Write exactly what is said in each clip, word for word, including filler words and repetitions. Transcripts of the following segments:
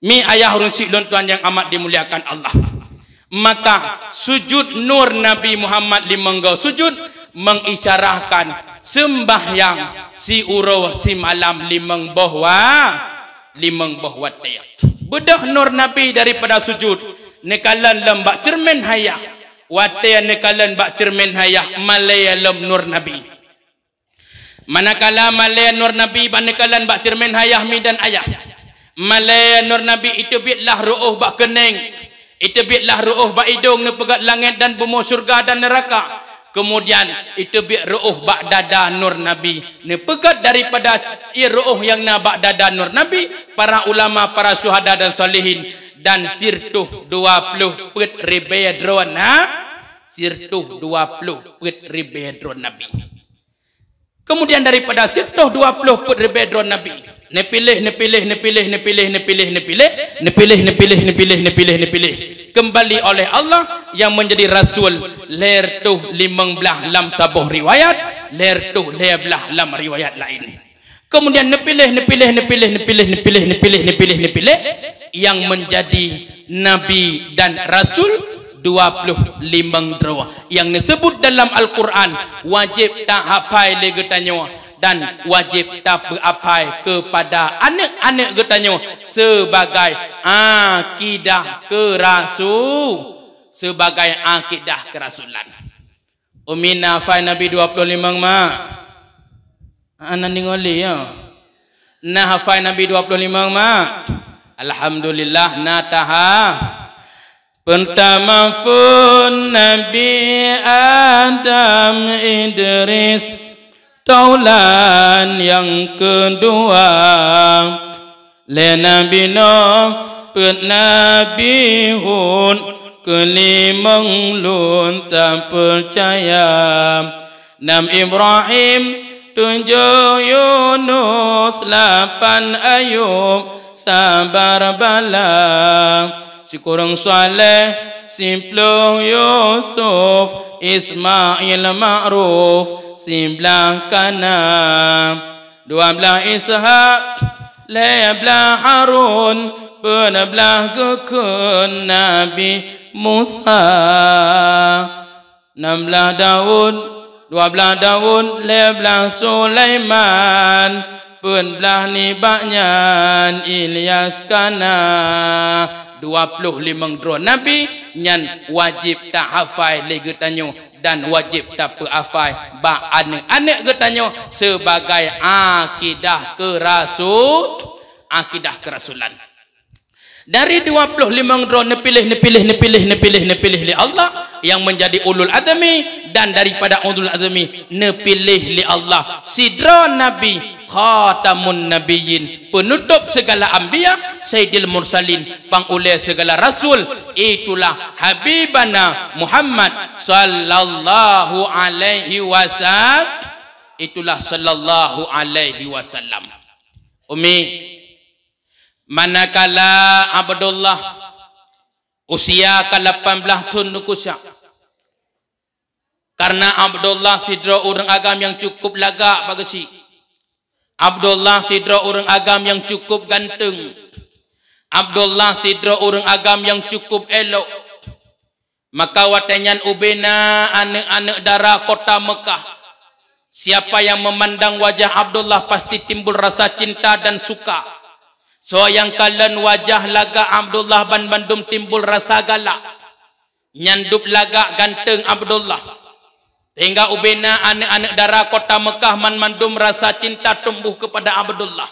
Mi ayah ureuëng syiek lôn tuan nyang amat dimuliakan Allah. Maka sujud nur Nabi Muhammad limong goe sujud mengisyarahkan sembahyang siuroe simalam limong boh wa-, limong boh watée. Beudôh nur Nabi daripada sujud, neukalon lom bak ceureumen hayah. Watée neukalon bak ceureumen hayah, malée lom nur Nabi. Manakala malée nur Nabi bak neukalon bak ceureumen hayah mi dan ayah, malée nur Nabi iteubiet lah reuôh bak keuneng, iteubiet lah reuôh bak idong, neupeugét langét dan bumoe, syurga dan neuraka. Keumudian iteubiet reuôh bak dada nur Nabi, neupeugét daripada ié reuôh nyang na bak dada nur Nabi, para ulama, para syuhada dan salihin, dan sireutoh dua ploh peuet ribée droe na-, sireutoh dua ploh peuet ribée droe Nabi. Keumudian daripada sireutoh dua ploh peuet ribée droe Nabi, neupiléh, neupiléh, neupiléh, keumbali oleh Allah nyang meunjadi rasul, lhée reutôh limong blaih lam saboh riwayat, lhée reutôh lhée blaih lam riwayat laén. Keumudian neupiléh, neupiléh, neupiléh, neupiléh, neupiléh, neupiléh, neupiléh, neupiléh nyang meunjadi nabi dan rasul dua ploh limong droe nyang neuseubut dalam Al-Qur'an wajéb tahafai lé geutanyoe dan wajéb tapeuhafai keupada aneuëk-aneuëk geutanyoe seubagai akidah keurasu-, seubagai akidah keurasulan. Umi, na hafai Nabi dua ploh limong, Mak? Hana deungoe lé, ya. Na hafai Nabi dua ploh limong, Mak? Alhamdulillah, na taha. Peurtama phon Nabi Adam, Idris, Taulan, nyang keudua lé Nabi Nuh, peuet Nabi Hud, keulimong lôn tapeucaya. Nam Ibrahim, tujoh Yunus, lapan Ayub, sabar bala. Sikureueng Saleh, siploh Yusuf, Ismail, Ma'ruf, siblaih Kan'an. Dua blaih Ishak, lhée blaih Harun, peuet blaih geukheun Nabi Musa. Nam blaih Daud, dua blaih Daud, lhée blaih Sulaiman, peuet blaih nibak nyan Ilyas kana. Dua ploh limong droe nabi nyan wajéb tahafai lé geutanyoe dan wajéb tapeuhafai bak aneuëk-aneuëk geutanyoe seubagai akidah keurasu-, akidah keurasulan. Dari dua ploh limong droe neupiléh, neupiléh, neupiléh, neupiléh, neupiléh lé Allah nyang meunjadi ulul azmi, dan daripada ulul azmi neupiléh lé Allah sidroe nabi, khatamun nabiyyin, peunutôb seugala anbiya, sayyidil mursalin, pangulée seugala rasul, itulah Habibana Muhammad sallallahu alaihi wasal-, itulah sallallahu alaihi wasallam. Umi, manakala Abdullah usia ka lapan blaih thon neukusak, karna Abdullah sidroe ureuëng agam nyang cukup lagak bak geuchik. Abdullah sidroe ureuëng agam nyang cukup ganteng. Abdullah sidroe ureuëng agam nyang cukup élok. Maka watée nyan ubena aneuëk-aneuëk dara kota Meukah, siapa yang memandang wajah Abdullah pasti timbul rasa cinta dan suka. Soe nyang kalon wajah lagak Abdullah banmandum timbul rasa galak. Nyan dub lagak ganteng Abdullah. Sehingga ubena aneuëk-aneuëk dara kota Meukah banmandum rasa cinta tumbuh kepada Abdullah.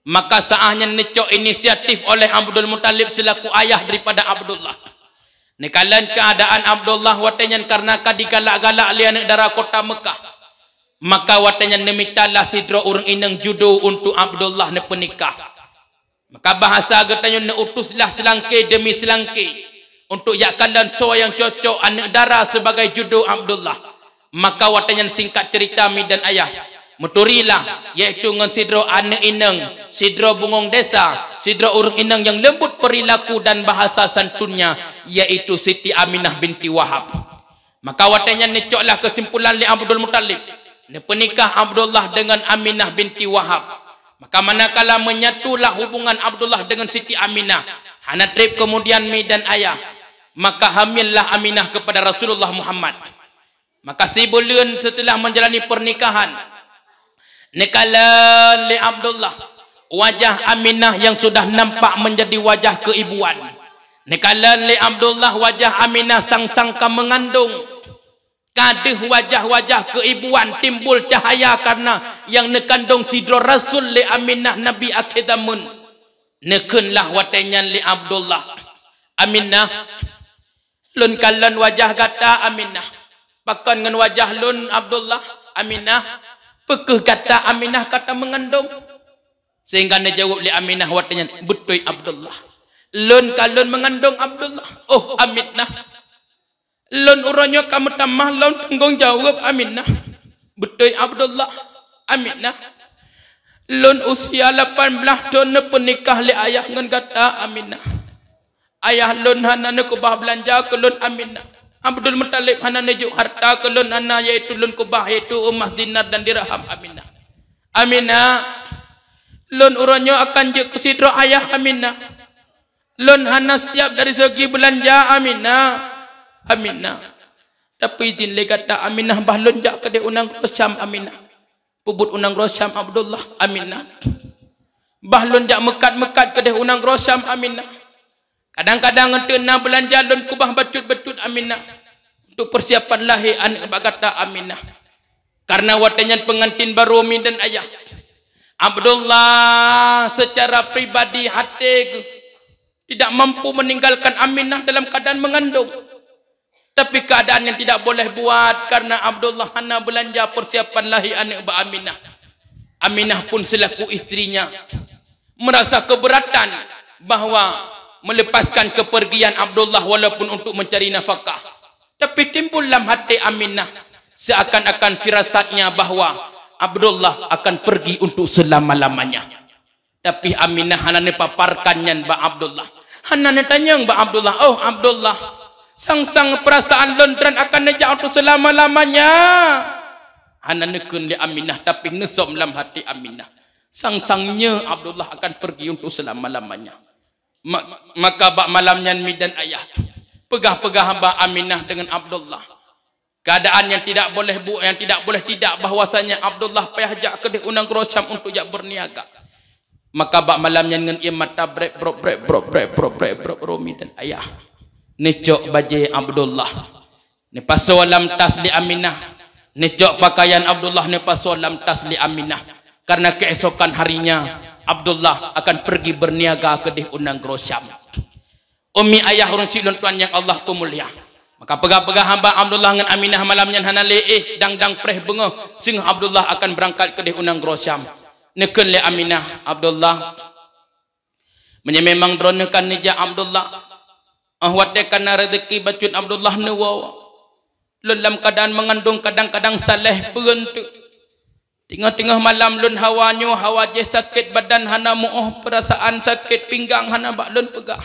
Maka saat nyan neucok inisiatif oleh Abdul Muthalib selaku ayah daripada Abdullah. Neukalon keuadaan Abdullah watée nyan karna ka digalak-galak lé aneuëk dara kota Meukah. Maka watée nyan neumitalah sidroe ureuëng inong judo untuk Abdullah neupeunikah. Maka bahasa geutanyoe neuutuslah seulangké demi seulangké untuk jak kalon soe nyang cocok aneuëk dara sibagai judo Abdullah. Maka watée nyan singkat ceurita mi dan ayah, meuturilah, yaitu ngon sidroe aneuëk inong, sidroe bungöng desa, sidroe ureuëng inong nyang leumbut peurilaku dan bahasa santunnya, yaitu Siti Aminah binti Wahab. Maka watée nyan neucoklah keusimpulan lé Abdul Muthalib, neupeunikah Abdullah deungon Aminah binti Wahab. Maka manakala menyatulah hubungan Abdullah dengan Siti Aminah, hana treb kemudian mi dan ayah, maka hamillah Aminah kepada Rasulullah Muhammad. Maka sibuleuen setelah menjalani pernikahan, neukalon lé Abdullah wajah Aminah yang sudah nampak menjadi wajah keibuan. Neukalon lé Abdullah wajah Aminah sang-sang ka mengandung. Ka deuh wajah-wajah keibuan timbul cahaya karena yang neukandong sidroe rasul lé Aminah Nabi akhé zameun. Neukheunlah watée nyan lé Abdullah, "Aminah, lôn kalon wajah gata, Aminah. Pakon ngon wajah lôn, Abdullah, Aminah? Peu kheueh gata, Aminah, ka tameungandong?" Sehingga neujaweueb lé Aminah watée nyan, "Beutôi, Abdullah. Lôn ka lôn meungandong, Abdullah." "Oh, Aminah. Lôn uroe nyoe ka meutamah lom tanggong jaweueb, Aminah." "Beutôi, Abdullah, Aminah. Lôn usia lapan blaih thon neupeunikah lé ayah ngon gata, Aminah. Ayah lôn hana neukeubah beulanja keu lôn, Aminah. Abdul Muthalib hana neujok hareuta keu lôn, hana, yaitu lôn keubah, yaitu emas, dinar dan dirham, Aminah. Aminah, lôn uroe nyoe akan jeuet keu sidroe ayah, Aminah. Lôn hana siab dari segi beulanja, Aminah. Aminah. Tapi izin lé gata, Aminah, bah lôn jak keudeh u nanggroe Syam, Aminah. Peubuet u nanggroe Syam, Abdullah, Aminah. Bah lôn jak meukat-meukat keudeh u nanggroe Syam, Aminah. Kadang-kadang eunteuk na beulanja lôn keubah bacut-bacut, Aminah, untuk persiapan lahé aneuëk bak gata, Aminah." Karena watée nyan peungantin barô mi dan ayah, Abdullah secara pribadi hati tidak mampu meninggalkan Aminah dalam keadaan mengandung. Tapi keadaan yang tidak boleh buat karena Abdullah hana beulanja persiapan lahé aneuëk bak Aminah. Aminah pun selaku istrinya merasa keberatan bahwa melepaskan kepergian Abdullah walaupun untuk mencari nafkah. Tapi timbul lam hati Aminah seakan-akan firasatnya bahwa Abdullah akan pergi untuk selama-lamanya. Tapi Aminah hana neupaparkan nyan bak Abdullah. Hana neutanyong bak Abdullah, "Oh, Abdullah, sang-sang peurasaan lôn droen akan neujak untuk selama-lamanya?" Hana neukheun lé Aminah, tapi neusöm lam hati Aminah, sang-sang nyoe Abdullah akan pergi untuk selama-lamanya. Ma-, maka bak malam nyan mi dan ayah peugah-peugah bak Aminah dengan Abdullah. Keadaan yang tidak boleh bu-, yang tidak boleh tidak, bahwasanya Abdullah payah jak keudeh u nanggroe Syam untuk jak berniaga. Maka bak malam nyan ngon ie mata brek brok, brek brok, brek brok, brek brok, Romi dan ayah, neucok bajée Abdullah, neupasoe lam tas lé Aminah. Neucok pakaian Abdullah, neupasoe lam tas lé Aminah. Karena keesokan harinya Abdullah akan pergi berniaga keudeh u nanggroe Syam. Umi ayah ureuëng chik lôn tuan nyang Allah peumulia. Maka peugah-peugah haba Abdullah ngon Aminah malam nyan hana lé éh, dang-dang preh beungoh singoh Abdullah akan beurangkat keudeh u nanggroe Syam. Neukheun lé Aminah, "Abdullah, meunyoe memang droeneuh ka neujak, Abdullah, óh watée ka na reuzeki bacut, Abdullah, neuwoe. Lôn lam keuadaan meungandong kadang-kadang saléh peue teuk. Teungoh-teungoh malam lôn hawa nyoe, hawa jih sakét badan, hana meu'oh peurasaan, sakét pinggang hana bak lôn peugah.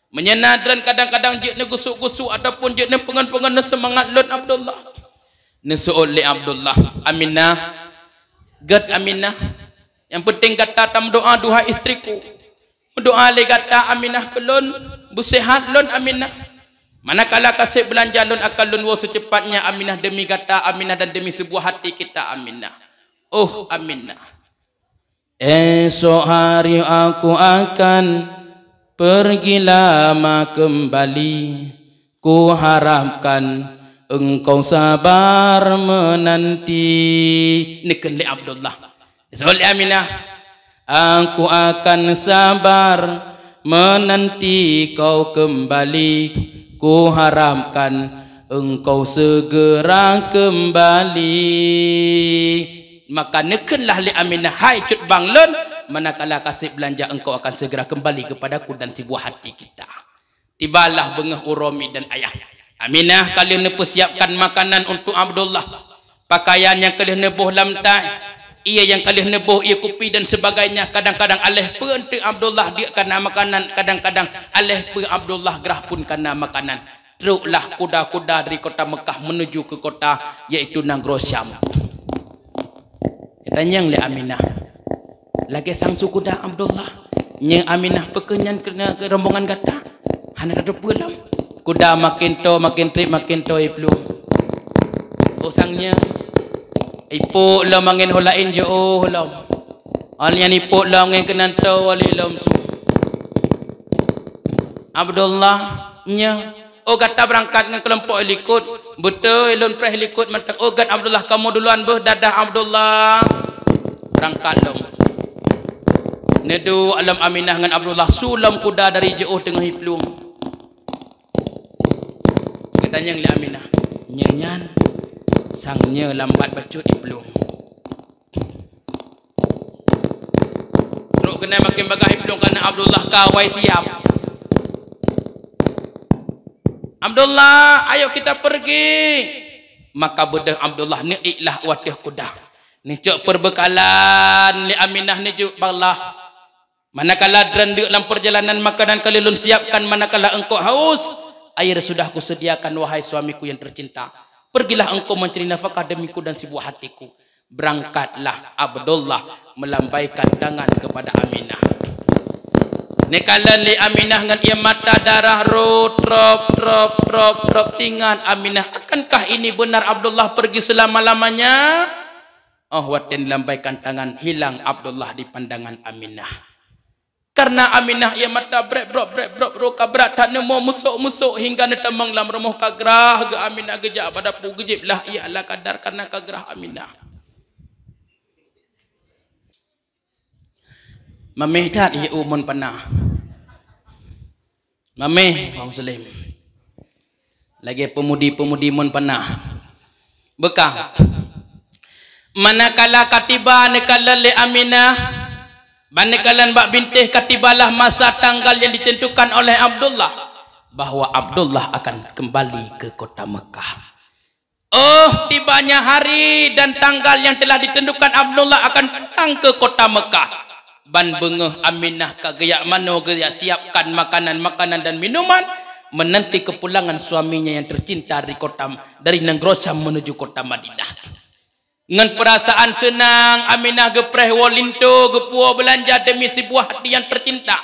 Meunyoe na droen kadang-kadang jeuet neugusuk-gusuk ataupun jeuet neupeungon-peungon neuseumangat lôn, Abdullah." Neuseuôt lé Abdullah, "Aminah, gét Aminah, nyang peunteng gata tameudoá, duhai istriku. Meudoá lé gata Aminah keu lôn, beuseuhat lôn Aminah. Manakala ka seb beulanja lôn akan lôn woe seuceupatnya Aminah, deumi gata Aminah dan deumi seubuah hati kita Aminah. Oh Aminah, esok hari aku akan pergi lama kembali. Kuharapkan engkau sabar menanti." Neukheun lé Abdullah. Neuseuôt lé Aminah, "Aku akan sabar menanti kau kembali. Kuharapkan engkau segera kembali." Maka neukheunlah lé Aminah, "Hai cut bang lôn, manakala ka seb beulanja engkau akan segera kembali kepadaku dan seubuah hati kita." Tibalah beungoh uroe mi dan ayah. Aminah ka lheueh neupeusiapkan makanan untuk Abdullah. Pakaian nyang ka lheueh neuboh lam taih, ie nyang ka lheueh neuboh, ie kupi dan sebagainya. Kadang-kadang aléh peue teuk Abdullah diek kana makanan, kadang-kadang aléh peue Abdullah grah pun kana makanan. Troklah kuda-kuda dari kota Mekah menuju ke kota, yaitu nanggroe Syam. Geutanyong lé Aminah, Lagée sang su kuda Abdullah. Nyoe Aminah, peu kheueh nyan keu, keu rombongan gata? Hana tateupeue lom. Kuda maken toe, maken treb, maken toe iplueng. Oh sang nyoe, ipok lom angén ho laén jiôh lom. Óh lheueh nyan ipok lom angén keunan toe lé lom su. Abdullah, nyoe, oh gata beurangkat ngon keulompok likot. Beutôi, lôn preh likot mantong. Oh gét Abdullah, kamoe duluan beuh, dadah Abdullah. Beurangkat lom. Neuduek lom Aminah ngon Abdullah, su lom kuda dari jiôh teungoh iplueng. Geutanyong lé Aminah, "Nyoe nyan sang nyoe lambat bacut iplueng?" Trok keunan maken bagaih iplueng, kareuna Abdullah ka awai siap. "Abdullah, ayo kita pergi!" Maka beudôh Abdullah neuék lah u ateueh kuda. Neucok peureubeukalan lé Aminah, neujok bak Allah. "Manakala droeneuh lam peurjalanan, makanan ka lheueh lôn siapkan, manakala engkau haus, air sudah kusediakan, wahai suamiku yang tercinta. Pergilah engkau mencari nafkah demiku dan si buah hatiku." Berangkatlah Abdullah melambaikan tangan kepada Aminah. Neukalon lé Aminah ngon ié mata darah rot, trop, trop, trop, trop. Teuingat Aminah, akankah ini benar Abdullah pergi selama-lamanya? Oh watée neulambaikan tangan, hilang Abdullah di pandangan Aminah. Kareuna Aminah ié mata brek brok, brek brok, rot ka brat that, neumoe musok-musok hingga neutamong lam rumoh. Ka grah geuh Aminah geujak bak dapu, geujép lah ié ala kadar kareuna ka grah Aminah. Mameh that ié u mon panah. Mameh, kaum muslim. Lagée peumudi-peumudi mon panah. Beukah. Manakala ka tiba neukalon lé Aminah, ban neukalon bak bintéh, ka tibalah masa tanggal yang ditentukan oleh Abdullah, bahwa Abdullah akan kembali ke kota Mekah. Oh, tibanya hari dan tanggal yang telah ditentukan, Abdullah akan pulang ke kota Mekah. Ban beungoh Aminah ka geujak manoe, geujak siapkan makanan-makanan dan minuman, menanti kepulangan suaminya yang tercinta dari kota, dari nanggroe Syam menuju kota Madinah. Ngon peurasaan seunang, Aminah geupreh woe linto, geupuwoe beulanja demi si buah hati yang tercinta.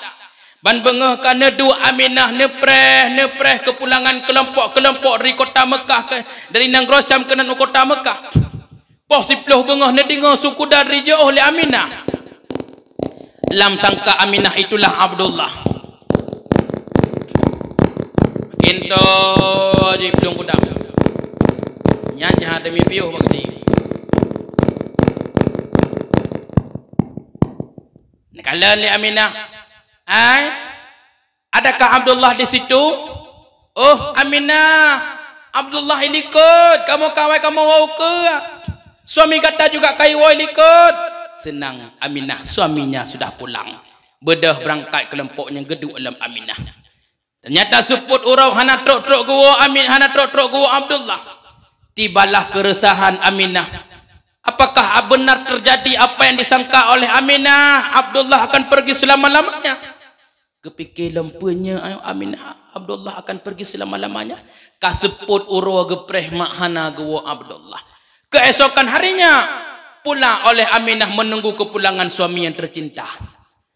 Ban beungoh ka neuduek Aminah, neupreh, neupreh keupulangan keulompok-keulompok dari kota Mekah ke, dari nanggroe Syam keunan u kota Mekah. Poh siploh beungoh neudeungoe su kuda dari jiôh lé Aminah. Lam sangka Aminah itulah Abdullah. Kinto jiplueng kuda. Nyan jahat demi piôh bak si. Neukalon lé Aminah. Hai, adakah Abdullah di situ? Oh, Aminah, Abdullah ilikot, kamoe kawai kamoe woe ukeue. Suami gata juga ka iwoe ilikot. Seunang Aminah, suaminya sudah pulang. Beudôh beurangkat keulompok nyang geuduek lom Aminah. Teunyata seupôt uroe hana trok-trok geuwoe Amin, hana trok-trok geuwoe Abdullah. Tibalah keureusahan Aminah. Apakah benar terjadi apa yang disangka oleh Aminah, Abdullah akan pergi selama-lamanya? Geupike lom peue nyoe Aminah, Abdullah akan pergi selama-lamanya? Ka seupôt uroe geupreh mak hana geuwoe Abdullah. Keesokan harinya, pula oleh Aminah menunggu kepulangan suami yang tercinta.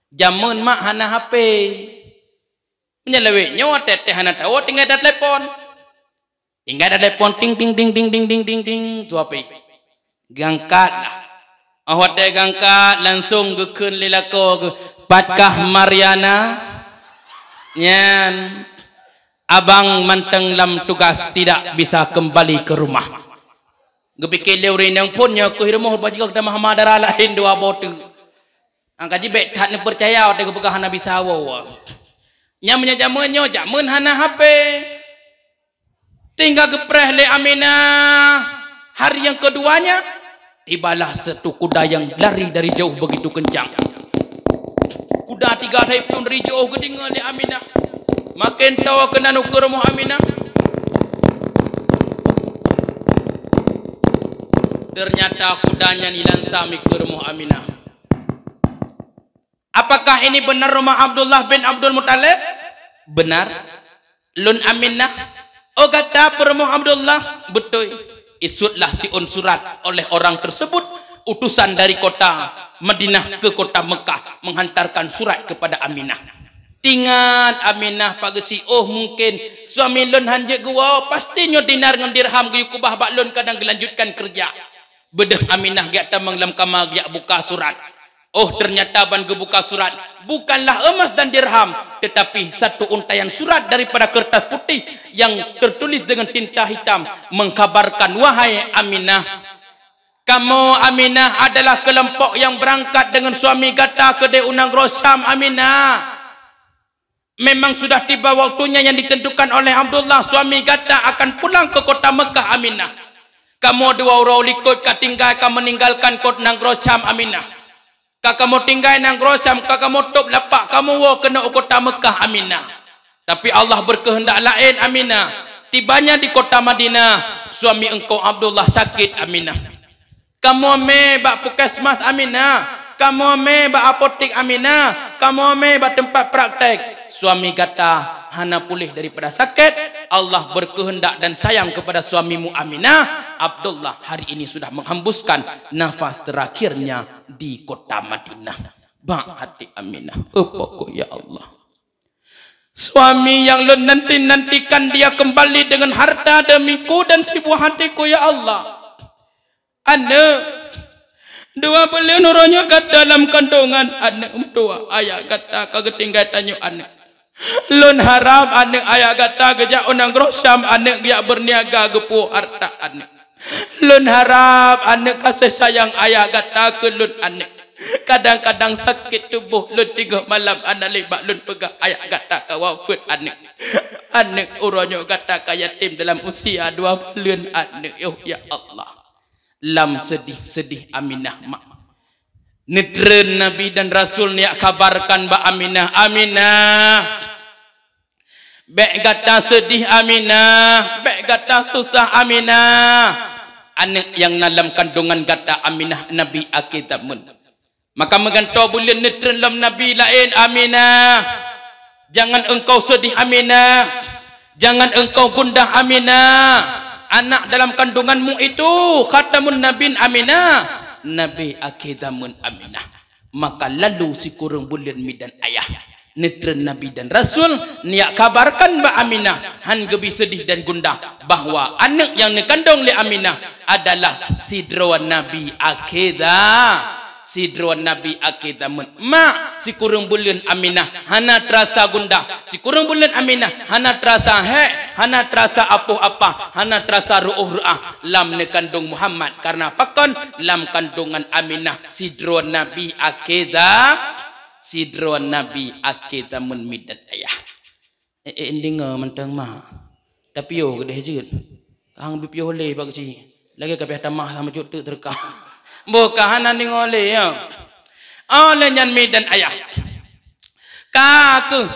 Jameun mak hana H P. Meunyoe lawét nyoe, watée-watée hana tawoe, tinggai tatelepon. Tinggai tatelepon, ting, ting, ting, ting, ting, ting, ting, ting, tu H P. Geuangkat lah. Oh, watée geuangkat, langsong geukheun lé lakoe geuh, "Patkah Mariana?" "Nyan, abang mantong lam tugas, tidak bisa kembali ke rumah." Geupike lé ureuëng nyang phon nyoe keuh rumoh, bajikong tamah hama dara laén dua boh teuk. Angka jibék that neupeucaya watée geupeugah hana bisa woe. Nyan meunyoe jameun nyoe, jameun hana H P. Tinggai geupreh lé Aminah. Hari yang keduanya, tibalah satu kuda yang lari dari jauh begitu kencang. Kuda tiga thai pun dari jauh geudeungoe lé Aminah. Maken toe keunan ukeue rumoh Aminah. Ternyata kuda nyan ilansa mikeue rumoh Aminah. Apakah ini benar rumah Abdullah bin Abdul Muthalib? Benar. Lôn Aminah. Oh, gata peurumoh Abdullah? Beutôi. Isutlah siôn surat oleh orang tersebut utusan dari kota Madinah ke kota Mekah menghantarkan surat kepada Aminah. Tingat Aminah pageusi, "Oh, mungkin suami lôn hanjeuet geuwoe, pasti nyoe dinar ngon dirham geuyue keubah bak lôn kadang geulanjutkan keureuja." Beudeuh Aminah geujak tamong lam kama geujak buka surat. Oh, ternyata ban geubuka surat bukanlah emas dan dirham, tetapi satu untaian surat daripada kertas putih yang tertulis dengan tinta hitam mengkhabarkan, "Wahai Aminah, kamoe Aminah adalah keulompok nyang beurangkat deungon suami gata keudeh u nanggroe Syam, Aminah. Memang sudah tiba waktunya yang ditentukan oleh Abdullah, suami gata akan pulang ke kota Mekah, Aminah. Kamoe dua uroe likot ka tinggai, ka meuninggalkan kot nanggroe Syam, Aminah. Ka kamoe tinggai nanggroe Syam, ka kamoe tôb lapak, kamoe woe keunoe u kota Mekah, Aminah. Tapi Allah berkehendak laén, Aminah. Tibanya di kota Madinah, suami engkau Abdullah sakit, Aminah. Kamoe mé bak puskesmas, Aminah. Kamoe mé bak apotek, Aminah. Kamoe mé bak teumpat praktek. Suami gata hana puléh daripada sakét. Allah berkehendak dan sayang kepada suamimu, Aminah. Abdullah hari ini sudah menghembuskan nafas terakhirnya di kota Madinah." Bak hati Aminah, "Apa ko, ya Allah? Suami yang lôn nanti-nantikan dia kembali dengan harta demiku dan si buah hatiku, ya Allah. Aneuk, dua buleuen uroe nyoe gata lam kandungan aneuk meutuah, ayah gata ka geutinggai tanyoe aneuk. Lôn harab aneuk ayah gata geujak u nanggroe Syam, aneuk geujak beurniaga geupeuwoe harta aneuk. Lôn harab aneuk kasih sayang ayah gata keu lôn aneuk. Kadang-kadang sakét tuboh lôn tiga malam hana lé bak lôn peugah ayah gata ka wafeuet aneuk. Aneuk uroe nyoe gata ka yatim dalam usia dua buleuen aneuk, oh ya Allah." Lam seudeh-seudeh Aminah mak. Neutreun Nabi dan Rasul neujak khabarkan bak Aminah, "Aminah, bék gata seudeh, Aminah, bék gata susah, Aminah. Aneuk nyang na lam kandungan gata, Aminah, Nabi akhé zameun." Maka meugantoe buleuen neutreun lom Nabi laén, "Aminah, jangan engkau sedih, Aminah. Jangan engkau gundah, Aminah. Anak dalam kandunganmu itu khatamun nabiyyin, Aminah. Nabi akhé zameun, Aminah." Maka lalu sikureueng buleuen mi dan ayah, neutreun Nabi dan Rasul, neujak khabarkan bak Aminah, hán geubri seudeh dan gundah, bahwa aneuk nyang neukandong lé Aminah adalah sidroe Nabi akhé za-, sidroe Nabi akhé zameun. Mak, sikureueng buleuen Aminah hana teurasa gundah, sikureueng buleuen Aminah hana teurasa hék, hana teurasa apoh apah, hana teurasa reuôh reuah lam neukandong Muhammad. Kareuna pakon? Lam kandongan Aminah sidroe Nabi akhé za-, sidroe Nabi akhé zameun mi dan ayah. Eh, eh, deungoe mantong mak. Tapiôh keudeh jeuet. Ka hang beupiôh lé bak geuchik. Lagèe ka piah tamah sama cut teuk teureukah. Boh ka hana deungoe lé, ya. Oh, lé nyan mi dan ayah. Ka keuh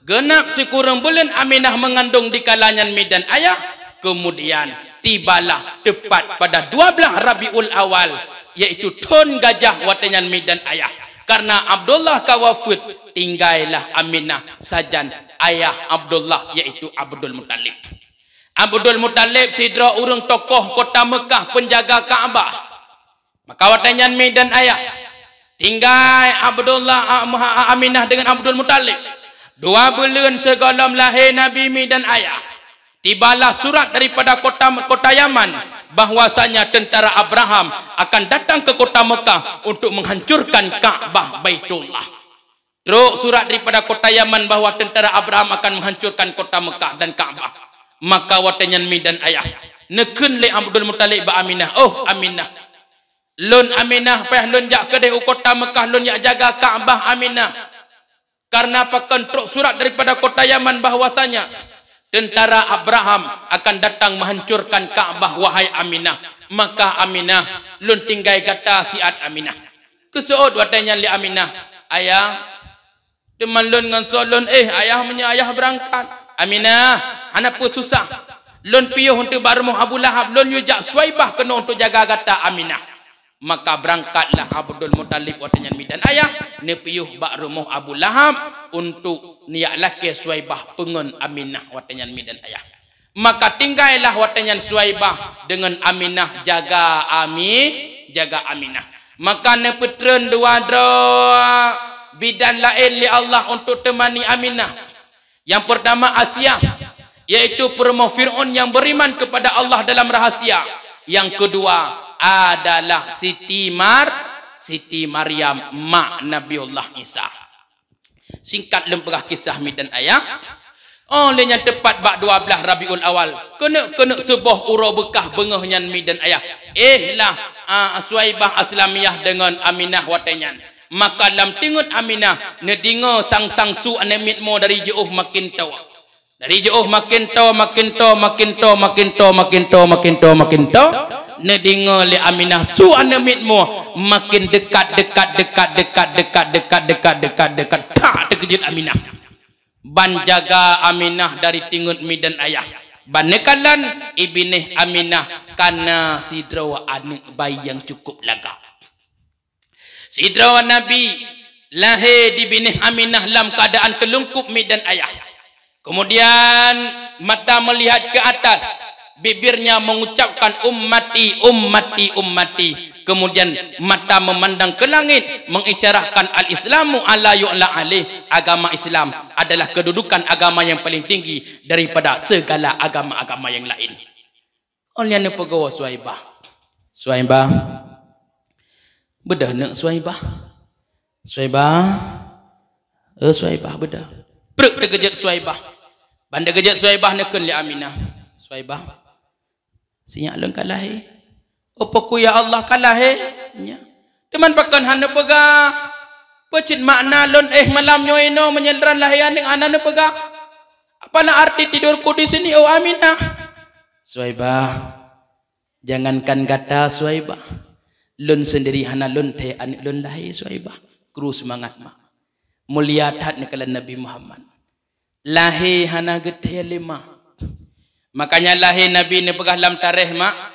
geunap sikureueng buleuen Aminah meungandong dikala nyan mi dan ayah. Keumudian, tibalah teupat pada dua blaih Rabiul Awal, yaitu thon gajah watèe nyan mi dan ayah. Kareuna Abdullah ka wafeuet, tinggailah Aminah sajan ayah Abdullah, yaitu Abdul Muthalib. Abdul Muthalib sidroe ureueng tokoh kota Meukah, peunjaga Ka'bah. Maka watèe nyan mi dan ayah, tinggai Abdullah, a-, Muha-, Aminah deungon Abdul Muthalib. Dua buleuen sigohlom lahé Nabi mi dan ayah, tibalah surat daripada kota, kota Yaman bahwasanya tentara Abraham akan datang ke kota Meukah untuk menghancurkan Ka'bah Baitullah. Trok surat daripada kota Yaman bahwa tentara Abraham akan menghancurkan kota Meukah dan Ka'bah. Maka watèe nyan mi dan ayah, neukheun lé Abdul Muthalib bak Aminah, "Oh Aminah, lôn Aminah, payah lôn jak keudeh u kota Meukah, lôn jak jaga Ka'bah, Aminah. Kareuna pakon? Trok surat daripada kota Yaman bahwasanya tentara Abraham akan datang menghancurkan Ka'bah, wahai Aminah. Maka Aminah, lôn tinggai gata siat, Aminah." Geuseuôt watèe nyan lé Aminah, "Ayah, teuma lôn ngon soe lôn, eh, ayah, meunyoe ayah beurangkat." "Aminah, hana peue susah. Lôn piôh untuk bak rumoh Abu Lahab, lôn yue jak Suwaibah keunoe untuk jaga gata, Aminah." Maka beurangkatlah Abdul Muthalib watèe nyan mi dan ayah, neupiôh bak rumoh Abu Lahab untuk neujak lakèe Suwaibah peungon Aminah watèe nyan mi dan ayah. Maka tinggailah watèe nyan Suwaibah deungon Aminah jaga Ami-, jaga Aminah. Maka neupeutreun dua droe bidan laén lé Allah untuk teumani Aminah. Yang pertama Asiah, yaitu peurumoh Fir'aun yang beriman kepada Allah dalam rahasia. Yang kedua adalah Siti Mar-, Siti Maryam, mak Nabiullah Isa. Singkat lôn peugah kisah mi dan ayah. Oh, lé nyan teupat bak dua blaih Rabiul Awal, keuneuk-keuneuk seuboh uroe beukah beungoh nyan mi dan ayah. Eh lah, ah, Suwaibah Aslamiyah deungon Aminah watée nyan. Maka lam teungeut Aminah neudeungoe sang-sang su aneuk miet mo dari jiôh makin toe. Dari jiôh makin toe, makin toe, makin toe, makin toe, makin toe, makin toe, neudeungoe lé Aminah su aneuk miet mo makin dekat, dekat, dekat, dekat, tak teukeujot Aminah. Ban jaga Aminah dari teungeut mi dan ayah. Ban neukalon i binéh Aminah kana sidroe aneuk bayi nyang cukup lagak. Sidroe Nabi lahé di binéh Aminah lam keuadaan teulungkup mi dan ayah. Kemudian mata melihat ke atas, bibirnya mengucapkan, "Ummati, ummati, ummati." Kemudian mata memandang ke langit, mengisyarahkan, "Al-Islamu ala yu'la alaih." Agama Islam adalah kedudukan agama yang paling tinggi daripada segala agama-agama yang lain. Oh, lheueh nyan neupeugoe Suwaibah. Suwaibah. Beudôh neuk Suwaibah. Suwaibah. Eh, Suwaibah, beudôh. Preuk teukeujot Suwaibah. Ban teukeujot Suwaibah neukheun lé Aminah. Suwaibah. Sinyak lôn ka lahé. Oh, peue ku ya Allah ka lahé? Nya. Teuma pakon hana peugah? Peue cit makna lôn éh malam nyoe inoe meunyoe lôn lahé aneuk hana neupeugah? Apa na arti tidurku di sini, oh Aminah? Suwaibah, jangankan gata Suwaibah, lôn sendiri hana lôn thèe aneuk lôn lahé Suwaibah. Kru seumangat mak. Mulia that neukalon Nabi Muhammad. Lahé hana geuthèe lé mak. Makanya lahé Nabi neupeugah lam tarikh mak,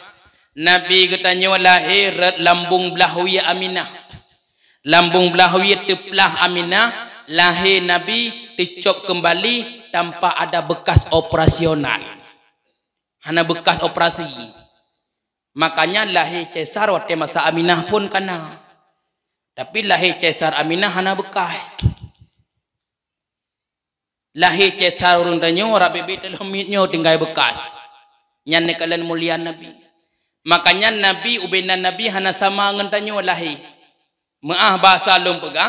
Nabi geutanyoe lahé rot lambung blah wie Aminah. Lambung blah wie teuplah Aminah, lahé Nabi teucop keumbali tanpa ada bekas operasional. Hana bekas operasi. Makanya lahé cesar watèe masa Aminah phon kana. Tapi lahé cesar Aminah hana bekas. Lahé cesar ureueng tanyoe, rab bibi teulhom miet nyoe tinggai bekas. Nyan neukalon mulia Nabi. Makanya Nabi, ubena Nabi hana sama ngon tanyoe lahé. Meuah basa lôn peugah,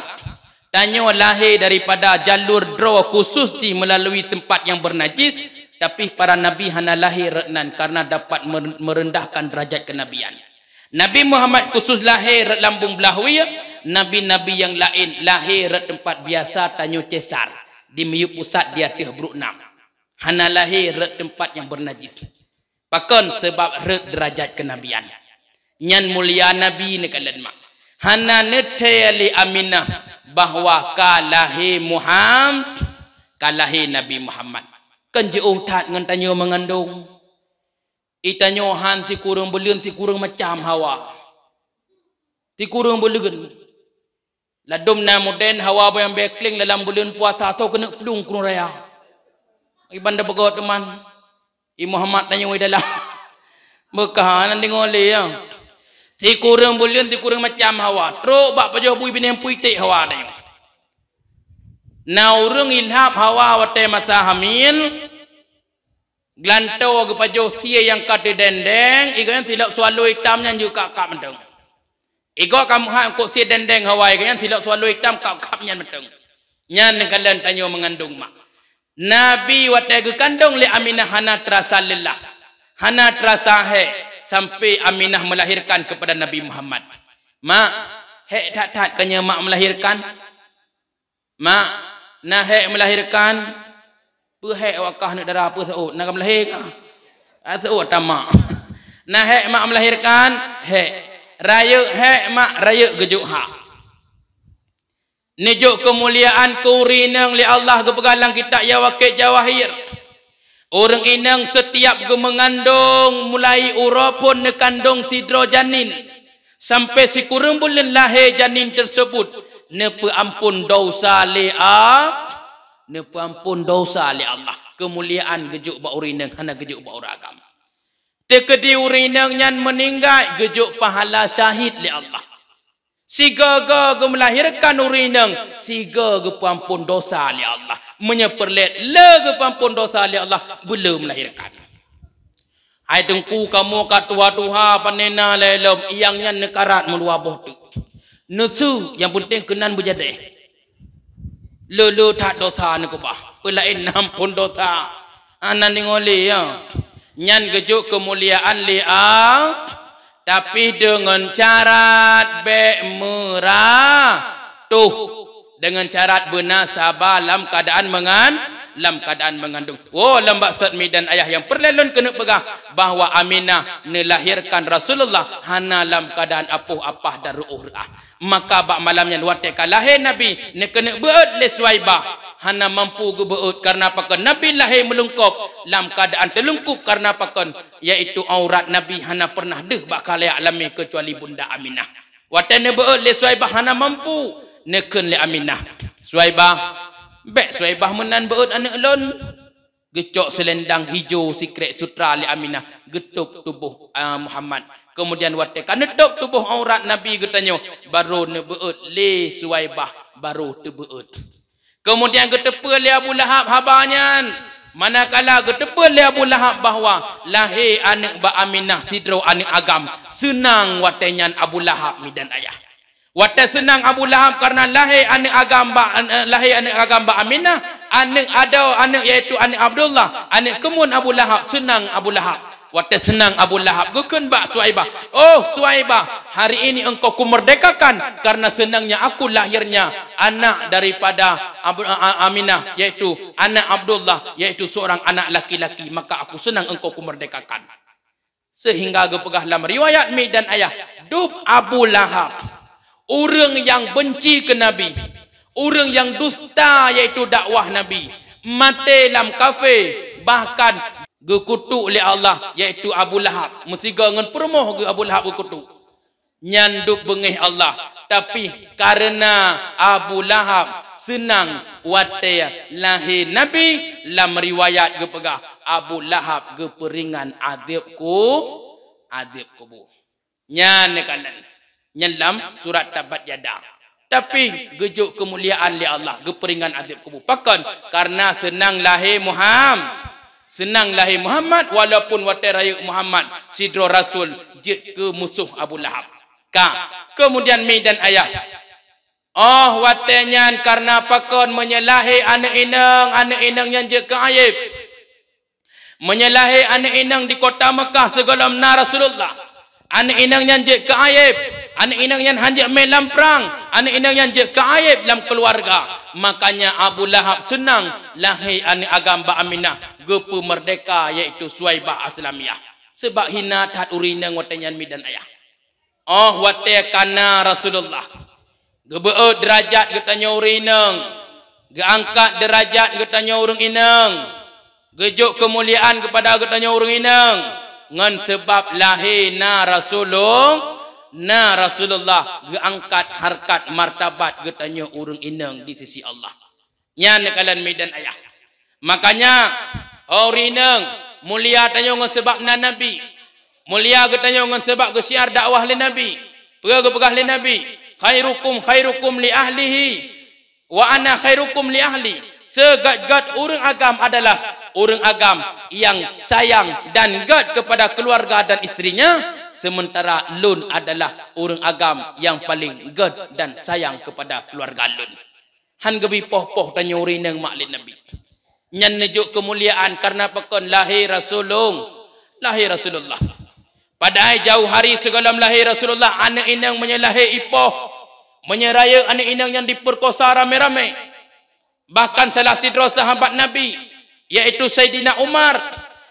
tanyoe lahé daripada jalur droe khusus jih meulalu teumpat nyang beunajis, tapi para nabi hana lahé rot nan karena dapat mer-, meurendahkan deurajat keunabian. Nabi Muhammad khusus lahé rot lambung blah wie, nabi-nabi nyang laén lahé rot teumpat biasa tanyoe cesar, di miyueb pusat di ateueh bruek nam. Hana lahé rot teumpat nyang beunajis. Pakon? Sabab rot deurajat keunabian. Nyan mulia Nabi neukalon mak. Hana neuthèe lé Aminah bahwa ka lahé Muham-, ka lahé Nabi Muhammad. Kan jiôh that ngon tanyoe meungandong. I tanyoe han sikureueng buleuen sikureueng macam hawa. Sikureueng buleuen. Ladôm na modern hawa boyang bekling dalam buleuen puasa, atau keuneuk plueng krueng raya. Iban da beugöt teuma. I Muhammad tanyoe dalam Mekah nan deungoe lé, ya. Sikureueng buleuen sikureueng macam hawa. Trok bak pajoh bui binéh pui iték hawa tanyoe. Na ureueng ilhab hawa watèe masa hamil, geulantoe geupajoh sie nyang ka teudendeng, i gobnyan silop swallow itam nyan jeuet kap-kap mantong. I gob ka meuhat eungkôt sie dendeng hawa, i gobnyan silop swallow itam kap-kap nyan mantong. Nyan neukalon tanyoe meungandong mak. Nabi watèe geukandong lé Aminah hana teurasa lelah, hana teurasa hék, sampai Aminah melahirkan kepada Nabi Muhammad. Mak, hék that-that ka nyoe mak melahirkan? Mak, na hék melahirkan? Peue hék awak kah aneuk dara, peue seuôt? Na ka meulahé kah? Ah, seuôt tamak. Na hék mak melahirkan? Hék. Rayeuk hék mak, rayeuk geujok hak. Neujok keumuliaan keu ureueng inong lé Allah geupeugah lam kitab Yawaqit Jawahir. Ureueng inong setiap geumeungandong mulai uroe phon neukandong sidroe janin, sampai sikureueng buleuen lahé janin tersebut, neupeuampon dosa lé a-, neupeuampon dosa lé Allah. Keumuliaan geujok bak ureueng inong, hana geujok bak ureueng agam. Teukeudi ureuëng inong nyan meuninggai, geujok pahala syahid lé Allah. Sigoe-goe geumeulahirkan ureuëng inong, sigoe geupeuampon dosa lé Allah. Meunyoe peureulée le geupeuampon dosa lé Allah, beu le meulahirkan. Hai teungku, kamoe ka tuha-tuha panena lé lom, iang nyan neukarat meudua boh teuk. Neusu, nyang peunteng keunan beujadeh. Le-le that dosa neukeubah. Peulaén nam pun dosa. Hana deungoe lé, ya. Nyan geujok keumuliaan lé Allah, tapi deungon syarat bék meurah. Tuh, deungon syarat beuna saba lam keuadaan mengan-, lam keuadaan meungandong. Woe, lam baksot mi dan ayah nyang peureulée lôn keuneuk peugah bahwa Aminah neulahirkan Rasulullah hana lam keuadaan apoh apah dan reuôh reuah. Maka bak malam nyan watée ka lahé Nabi, neukeuneuk beuet lé Suwaibah, hana mampu geubeuet. Kareuna pakon? Nabi lahé meulungkop lam keuadaan teulungkup, kareuna pakon? Yaitu aurat Nabi hana pernah deuh bak khalayak ramé keucuali Bunda Aminah. Watée neubeuet lé Suwaibah hana mampu, neukheun lé Aminah, "Suwaibah, bék Suwaibah meunan beuet aneuëk lôn." Geucok seulendang hijô sikrék sutra lé Aminah, geutôb tuboh, a, Muhammad. Keumudian watée ka neutôb tuboh aurat Nabi geutanyoe, barô neubeuet lé Suwaibah, barô teubeuet. Keumudian geuteupeue lé Abu Lahab haba nyan. Manakala geuteupeue lé Abu Lahab bahwa lahé aneuëk bak Aminah sidroe aneuëk agam, seunang watée nyan Abu Lahab mi dan ayah. Watée seunang Abu Lahab kareuna lahé aneuëk agam bak, eh, lahé aneuëk agam bak Aminah, aneuëk adoe, aneuëk, yaitu aneuëk Abdullah, aneuëk keumun Abu Lahab, seunang Abu Lahab. Watée seunang Abu Lahab geukheun bak Suwaibah, "Oh Suwaibah, hari ini engkau kumerdekakan, karena senangnya aku lahirnya anak daripada Abu, a, a, Aminah, yaitu anak Abdullah, yaitu seorang anak laki-laki, maka aku senang engkau kumerdekakan." Seuhingga geupeugah lam riwayat mi dan ayah, dub Abu Lahab, ureuëng nyang beunci keu Nabi, ureuëng nyang dusta yaitu dakwah Nabi, maté lam kafé, bahkan geukutuk lé Allah yaitu Abu Lahab, meusigoe ngon peurumoh geuh Abu Lahab geukutuk. Nyan dub beungéh Allah, tapi kareuna Abu Lahab seunang watée lahé Nabi, lam riwayat geupeugah Abu Lahab geupeuringan adeueb ku-, adeueb kubu. Nyan neukalon, nyan lam surat Tabbat Yada. Tapi geujok keumuliaan lé Allah, geupeuringan adeueb kubu. Pakon? Kareuna seunang lahé Muham-, seunang lahé Muhammad, walaupun watée rayeuk Muhammad sidroe rasul jeuet keu musoh Abu Lahab. Ka, keumudian mi dan ayah, oh watée nyan kareuna pakon? Meunyoe lahé aneuëk inong, aneuëk inong nyan jeuet keu ayeb. Meunyoe lahé aneuëk inong di kota Meukah sigohlom na Rasulullah, aneuëk inong nyan jeuet keu ayeb, aneuëk inong nyan hanjeuet mé lam prang, aneuëk inong nyan jeuet keu ayeb lam keuluwarga. Makanya Abu Lahab seunang lahé aneuëk agam bak Aminah, geupeumeurdeka yaitu Suwaibah Aslamiyah. Seubab hina that ureuëng inong watée nyan mi dan ayah. Oh watée ka na Rasulullah, geubeuet deurajat geutanyoe ureuëng inong, geuangkat deurajat geutanyoe ureuëng inong, geujok keumuliaan keupada geutanyoe ureuëng inong, ngon seubab lahé na Rasulul-, na Rasulullah, geuangkat hareukat martabat geutanyoe ureuëng inong di sisi Allah. Nyan neukalon mi dan ayah. Makanya, oh ureuëng inong, mulia tanyoe ngon seubab na Nabi. Mulia geutanyoe ngon seubab geusyiar dakwah lé Nabi. Peue geupeugah lé Nabi? "Khairukum khairukum li ahlihi, wa ana khairukum li ahli." Seugét-gét ureuëng agam adalah ureuëng agam nyang sayang dan gét keupada keuluwarga dan istrinya, seumeuntara lôn adalah ureuëng agam nyang paleng gét dan sayang keupada keuluwarga lôn. Han geubri poh-poh tanyoe ureuëng inong mak lé Nabi. Nyan neujok keumuliaan kareuna pakon? Lahé Rasulung-, lahé Rasulullah. Padahai jauh hari sigohlom lahé Rasulullah, aneuëk inong meunyoe lahé ipoh, meunyoe rayeuk aneuëk inong nyan dipeurkosa ramé-ramé. Bahkan salah sidroe sahabat Nabi, yaitu Saidina Umar,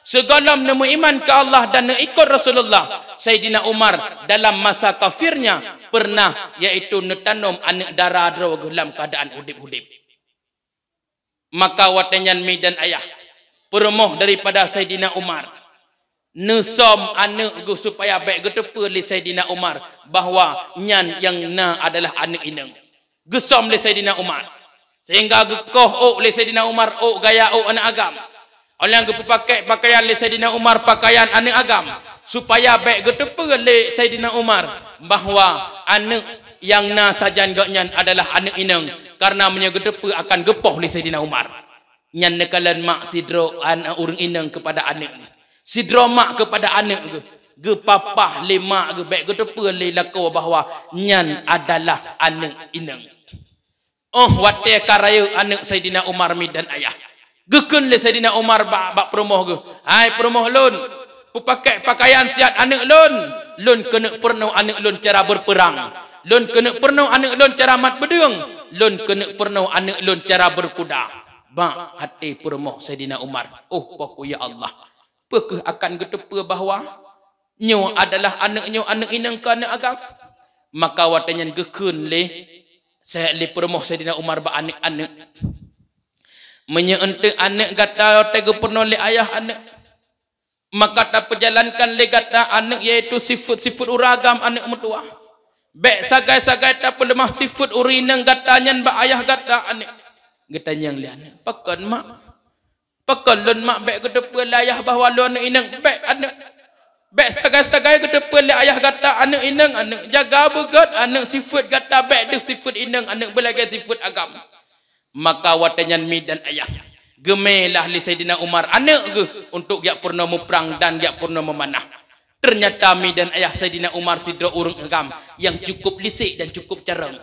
sigohlom neumeuiman keu Allah dan neuikot Rasulullah, Saidina Umar dalam masa kafirnya pernah, yaitu neutanom aneuëk dara droe geuh lam keuadaan udeb-udeb. Maka watée nyan mi dan ayah, peurumoh daripada Saidina Umar, neusöm aneuëk geuh supaya bék geuteupeue lé Saidina Umar bahwa nyan nyang na adalah aneuëk inong. Geusöm lé Saidina Umar, sehingga geukoh ôk lé Saidina Umar, ôk gaya ôk aneuëk agam. Óh lheueh geupeupakèk pakaian lé Saidina Umar pakaian aneuk agam, supaya bèk geuteupeue lé Saidina Umar bahwa aneuk nyang na sajan gobnyan adalah aneuk inong, karena meunyoe geuteupeue akan geupoh lé Saidina Umar. Nyan neukalon mak sidroe an-, ureueng inong keupada aneuk, sidroe mak keupada aneuk geuh, geupapah lé mak geuh bèk geuteupeue lé lakoe bahwa nyan adalah aneuk inong. Óh watèe ka rayeuk aneuk Saidina Umar, mi dan ayah, geukheun lé Saidina Umar bak, bak peurumoh geuh, "Hai peurumoh lôn, peupakèk pakaian siat aneuk lôn. Lôn keuneuk peurunoe aneuk lôn cara beupeurang. Lôn keuneuk peurunoe aneuk lôn cara mat peudeueng. Lôn keuneuk peurunoe aneuk lôn cara beukuda." Bak até peurumoh Saidina Umar, "Oh, Po ku, ya Allah, peu kheueh akan geuteupeue bahwa nyoe adalah aneuk nyoe aneuk inong keu aneuk agam?" Maka watèe nyan geukheun lé, lé peurumoh Saidina Umar bak aneuk-aneuk, "Meunyoe eunteuk aneuk gata watèe geupeurunoe lé ayah aneuk, maka tapeujalankan lé gata aneuk, yaitu sifeuet-sifeuet ureueng agam aneuk meutuwah. Bèk sagai-sagai tapeuleumah sifeuet ureueng inong gata nyan bak ayah gata aneuk." Geutanyong lé aneuk, "Pakon, Mak?" "Pakon lôn, Mak, bèk geuteupeue lé ayah bahwa lôn aneuk inong? Bèk aneuk. Bèk sagai-sagai geuteupeue lé ayah gata aneuk inong aneuk. Jaga beugèt aneuk, sifeuet gata bèk deuh sifeuet inong aneuk, beulagèe sifeuet agam." Maka watèe nyan mi dan ayah, geumé lah lé Saidina Umar aneuk geuh untuk jak peurunoe muprang dan jak peurunoe meumanah. Teunyata mi dan ayah Saidina Umar sidroe ureueng agam nyang cukup lisék dan cukup carông.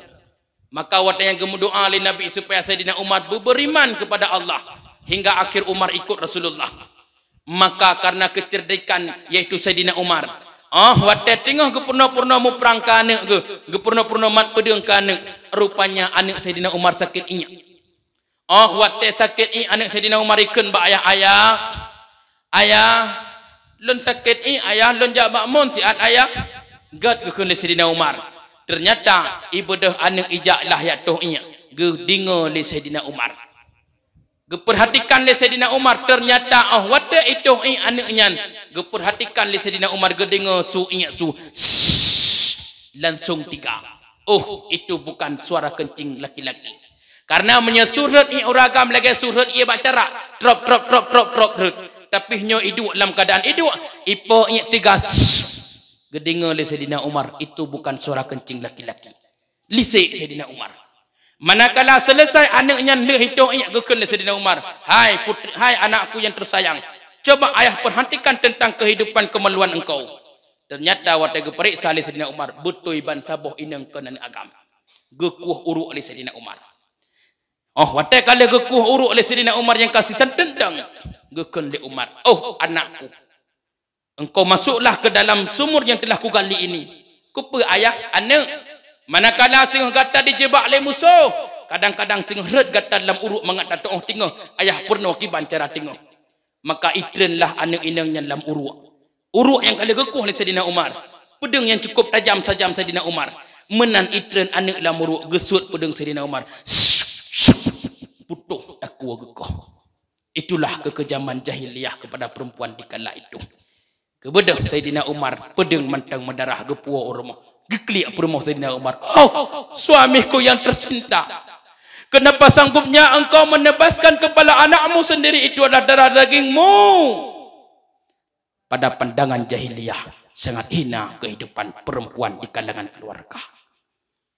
Maka watèe nyan geumeudoa lé Nabi supaya Saidina Umar beu-, beuriman keupada Allah hingga akhir umur ikut Rasulullah. Maka karena keuceurdikan yaitu Saidina Umar, óh watèe teungoh geupeurunoe-peurunoe muprang keu aneuk geuh, geupeurunoe-peurunoe mat peudeueng keu aneuk, rupanya aneuk Saidina Umar sakét iék. Óh watèe sakét iék aneuk Saidina Umar, ikheun bak ayah, "Ayah, ayah, lôn sakét iék, ayah, lôn jak bak mon siat, ayah." "Gèt," geukheun lé Saidina Umar. Teunyata ibeudôh aneuk ijak lah jak toh iék, geudeungö lé Saidina Umar. Geupeurhatikan lé Saidina Umar, teunyata óh watèe itoh iék aneuk nyan, geupeurhatikan lé Saidina Umar, geudeungö su iék su, langsung teuga. Oh, itu bukan suara kencing laki-laki. Karena meunyoe su rhot iék ureueng agam lagèe su rhot iék bak carak, trop, trop, trop, trop, trop, rhot. Tapi nyoe iduek lam keuadaan iduek, ipo iék teuga, geudeungö lé Saidina Umar, itu bukan suara kencing laki-laki. Lisék Saidina Umar. Manakala seuleusai aneuk nyan lheueh itoh iék, geukheun lé Saidina Umar, "Hai putri, hai anakku yang tersayang, coba ayah perhatikan tentang kehidupan kemaluan engkau." Teunyata watèe geupareksa lé Saidina Umar, beutôi ban saboh inong keunan agam. Geukueh uruek lé Saidina Umar. Óh watèe ka lheueh geukueh uruek lé Saidina Umar nyang ka siteuntang, geukheun lé Umar, "Oh anakku, engkau masuklah ke dalam sumur yang telah kugali ini." "Keupeue ayah?" "Aneuk, manakala singoh gata dijeubak lé musoh, kadang-kadang singoh rhot gata lam uruek mangat tatu'oh teungoh ayah peurunoe kiban cara teungoh." Maka itreunlah aneuk inong nyan lam uruek. Uruek nyang ka lheueh geukueh lé Saidina Umar. Peudeueng nyang cukup tajam sajan Saidina Umar. Meunan itreun aneuk lam uruek, geusuet peudeueng Saidina Umar. Putôh takue geukoh. Itulah kekejaman jahiliyah kepada perempuan di kala itu. Geubeudôh Saidina Umar, peudeueng mantong meudarah geupuwoe u rumoh. Geuklik peurumoh Saidina Umar, "Oh, suamiku yang tercinta, kenapa sanggupnya engkau menebaskan kepala anakmu sendiri, itu adalah darah dagingmu?" Pada pandangan jahiliyah, sangat hina kehidupan perempuan di kalangan keluarga.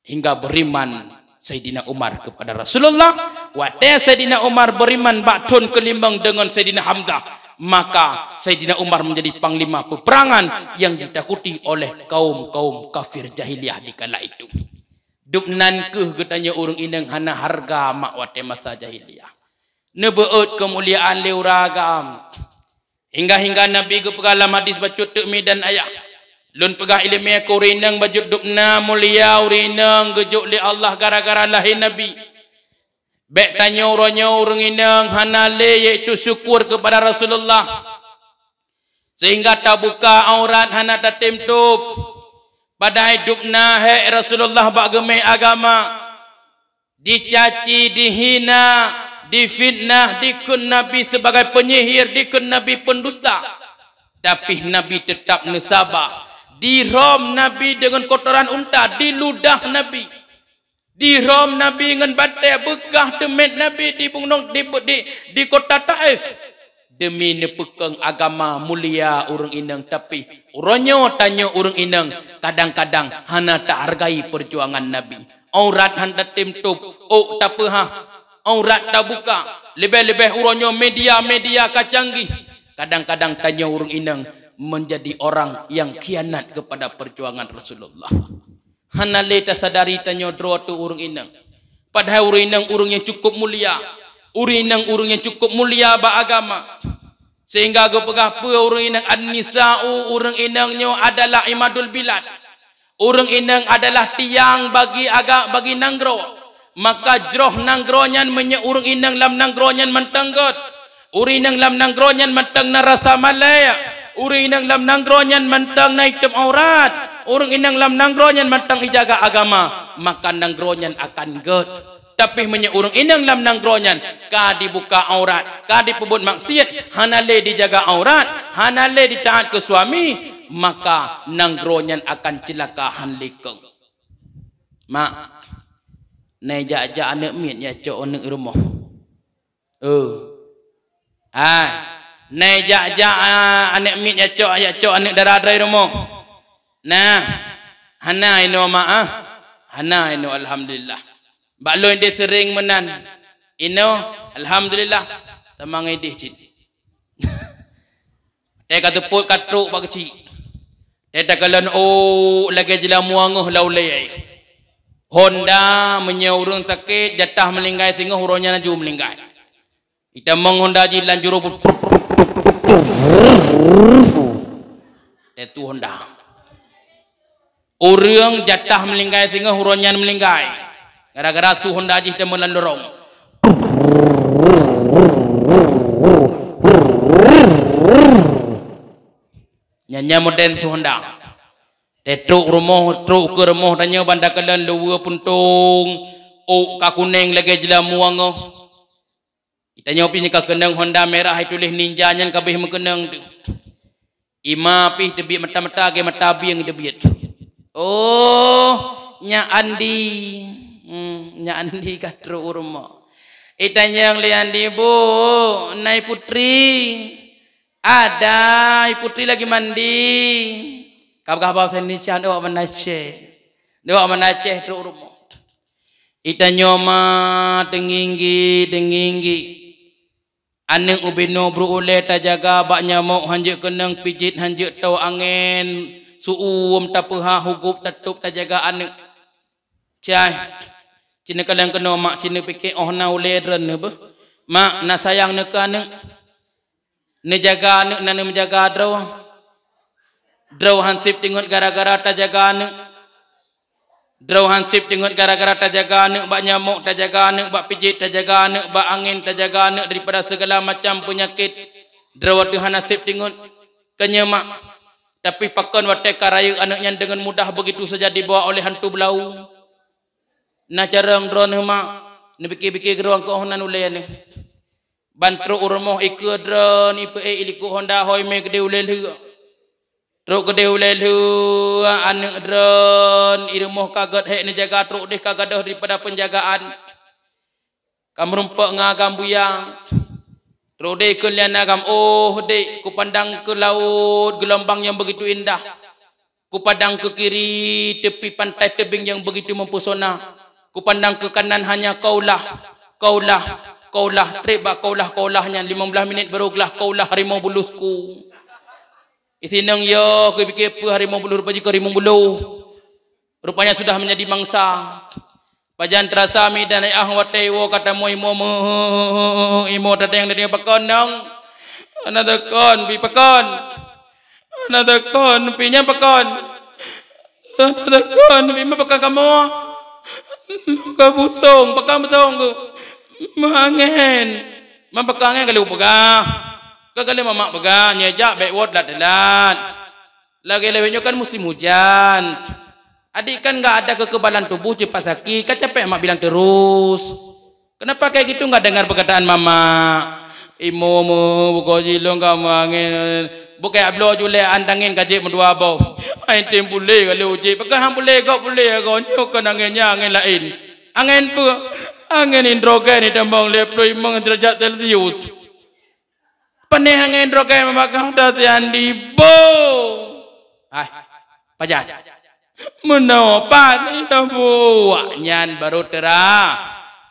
Hingga beuriman Saidina Umar kepada Rasulullah. Watèe Saidina Umar beuriman bak thon keulimong deungon Saidina Hamzah, maka Saidina Umar menjadi panglima peperangan yang ditakuti oleh kaum-kaum kafir jahiliyah di kala itu. Dubnan kheueh geutanyoe ureueng inong hana hareuga mak watèe masa jahiliyah. Neubeuôt keumuliaan lé ureueng agam. Hingga-hingga Nabi geupeugah lam hadis bacut teuk mi dan ayah, "Lôn peugah ileumèe keu ureueng inong bacut dubna mulia ureueng inong geujok lé Allah gara-gara lahé Nabi." Bèk tanyoe uroe nyoe ureueng inong hana lé, yaitu syukur kepada Rasulullah, sehingga tabuka aurat hana tatem tôb. Padahai dubna hék Rasulullah bak geumè agama. Dicaci, dihina, difitnah, dikheun Nabi sebagai penyihir, dikheun Nabi pendusta. Tapi Nabi tetap neusaba. Dirhom Nabi deungon kotoran unta, diludah Nabi. Dirhom Nabi ngon batèe, beukah teumèt Nabi di gunong, di, di, di kota Taif. demi neupeukong agama mulia ureuëng inong, tapi uroe nyoe tanyoe ureuëng inong kadang-kadang hana tahargai peujuangan Nabi. Aurat hana tatem tôb, ôk tapeuhah, aurat tabuka, leubeh-leubeh uroe nyoe media-media ka canggih. Kadang-kadang tanyoe ureuëng inong menjadi orang yang khianat kepada perjuangan Rasulullah. Hana lé tasadari tanyoe droe teuh ureuëng inong. Padahai ureuëng inong ureuëng nyang cukup mulia. Ureuëng inong ureuëng nyang cukup mulia bak agama. Sehingga geupeugah peue ureuëng inong, "An-nisa'u, ureuëng inong nyoe adalah imadul bilad." Ureuëng inong adalah tiang bagi aga-, bagi nanggroe. Maka jroh nanggroe nyan meunyoe ureuëng inong lam nanggroe nyan mantong gét. Ureuëng inong lam nanggroe nyan mantong na rasa malée. Ureuëng inong lam nanggroe nyan mantong na item aurat. Ureuëng inong lam nanggroe nyan mantong ijaga agama, maka nanggroe nyan akan gét. Tapi meunyoe ureuëng inong lam nanggroe nyan ka dibuka aurat, ka dipeubuet maksiat, hana lé dijaga aurat, hana lé ditaat keu suami, maka nanggroe nyan akan ceulaka han likong. Mak, nai jak-jak aneuëk miet ya cok aneuëk rumoh. Oh. Hai. Nai jak-jak, ah, aneuëk miet ya cok, ya cok aneuëk dara droe rumoh. Nah, hana inoe mak ah. Hana inoe, alhamdulillah. Bak lôn ideh seuring meunan. Inoe, alhamdulillah. Tamang ideh cit. Teuka teupot ka trok bak keuchik. Teuka kalon ôk lagée jilamu angoh lam ulée. Honda meunyoe ureuëng sakét jatah meulinggai singoh uroe nyan laju meulinggai. Itamong honda jih lam jurông. Tetu honda. Ureuëng jatah meulinggai singoh uroe nyan meulinggai. Gara-gara su honda jih teumeulandorong. Nyan nyan model su honda. Tetrok rumoh, trok keu rumoh tanyoe banda kalon luweue puntong. Ôk ka kuneng lagée jilamu angoh. Itanyoe pih nyang ka keunong honda merah ituléh ninja nyan ka beh meukeunong teuh. Ima pih teubiet mata-mata lagée mata bieng teubiet. Oh, nyak Andi. Hmm, nyak Andi ka trok u rumoh. Itanyong lé Andi, "Bu, nai Putri?" "Ada, Putri lagi mandi." Ka peugah bahasa Indonesia, deuek mana Aceh. Deuek mana Aceh trok u rumoh. Itanyoe ma teunginggi, teunginggi. Aneuëk ubinoe brok ulée tajaga bak nyamok hanjeuet keunong pijet hanjeuet toe angén, su'uem tapeuhah hugôb tatôb tajaga aneuëk. Cai, ci neukalon keunoe mak, ci neupike óh na ulée droeneuh beuh. Mak, na sayang neuh keu aneuëk. Neujaga aneuëk na neumeujaga droe. Droe han seb teungeut gara-gara tajaga aneuëk. Droe han seb teungeut gara-gara tajaga aneuëk bak nyamok, tajaga aneuëk bak pijet, tajaga aneuëk bak angén, tajaga aneuëk daripada segala macam peunyakét. Droe teuh hana seb teungeut. Keunyoe mak, tapi pakon watée ka rayeuk aneuëk nyan deungon mudah begitu saja dibawa oleh hantu beulau. Na carông droeneuh mak, neubike-bike droe keu óh nan ulée neuh. Ban trok u rumoh ikeue droen ipeuék ilikot honda hôi mé keudeh ulée lheueh. Trok keudeh ulée lheueh aneuëk droen i rumoh ka gét hék neujaga trok deh ka gadôh daripada peunjagaan. Ka meurumpok ngon agam buya. Trok deh keu lian agam, "Oh dek, kupandang keu laôt geulombang nyang begitu indah. Kupandang keu kiri tepi pantai teubieng nyang begitu meupeusona. Kupandang keu kanan hanya kaulah, kaulah, kaulah." Treb bak kaulah-kaulah nyan limong blaih minit baru glah kaulah harimau buluh ku. Isinong yo keu pike peue harimau buluh rupa jih keu harimau buluh. Rupanya sudah menjadi mangsa. Pajan teurasa mi dan ayah watée iwoe ka tamoe imo meu-, imo tateng-tateng pakon nong. Hana takon pi pakon. Hana takon pi nyan pakon. Hana takon pi ma pakon kamoe. Ka busong, pakon busong tu. Mangén. Ma pakon angén ka lheueh peugah. Ka kali mamak peugah, nyejak bék wot lat-lat. Lagée lawét nyoe kan musim hujan. Adik kan nggak ada kekebalan tubuh cepat sakit, ka capek mak bilang terus. Kenapa kayak gitu nggak dengar perkataan mama? Imo mu buko jilong kamu angin. Bukai ablo julai antangin kajik mendua boh. Ain tim pulih kali uji. Pegang ham pulih gok pulih kau nyoe kan anginnya angin lain. Angin pe? Angin hidrogen di tembang lima puluh lima derajat Celcius. Panéh angén droe kayée meubagoe tasian dibo. Hai, pajan. Meunoe pat itabeuak nyan barô teurang.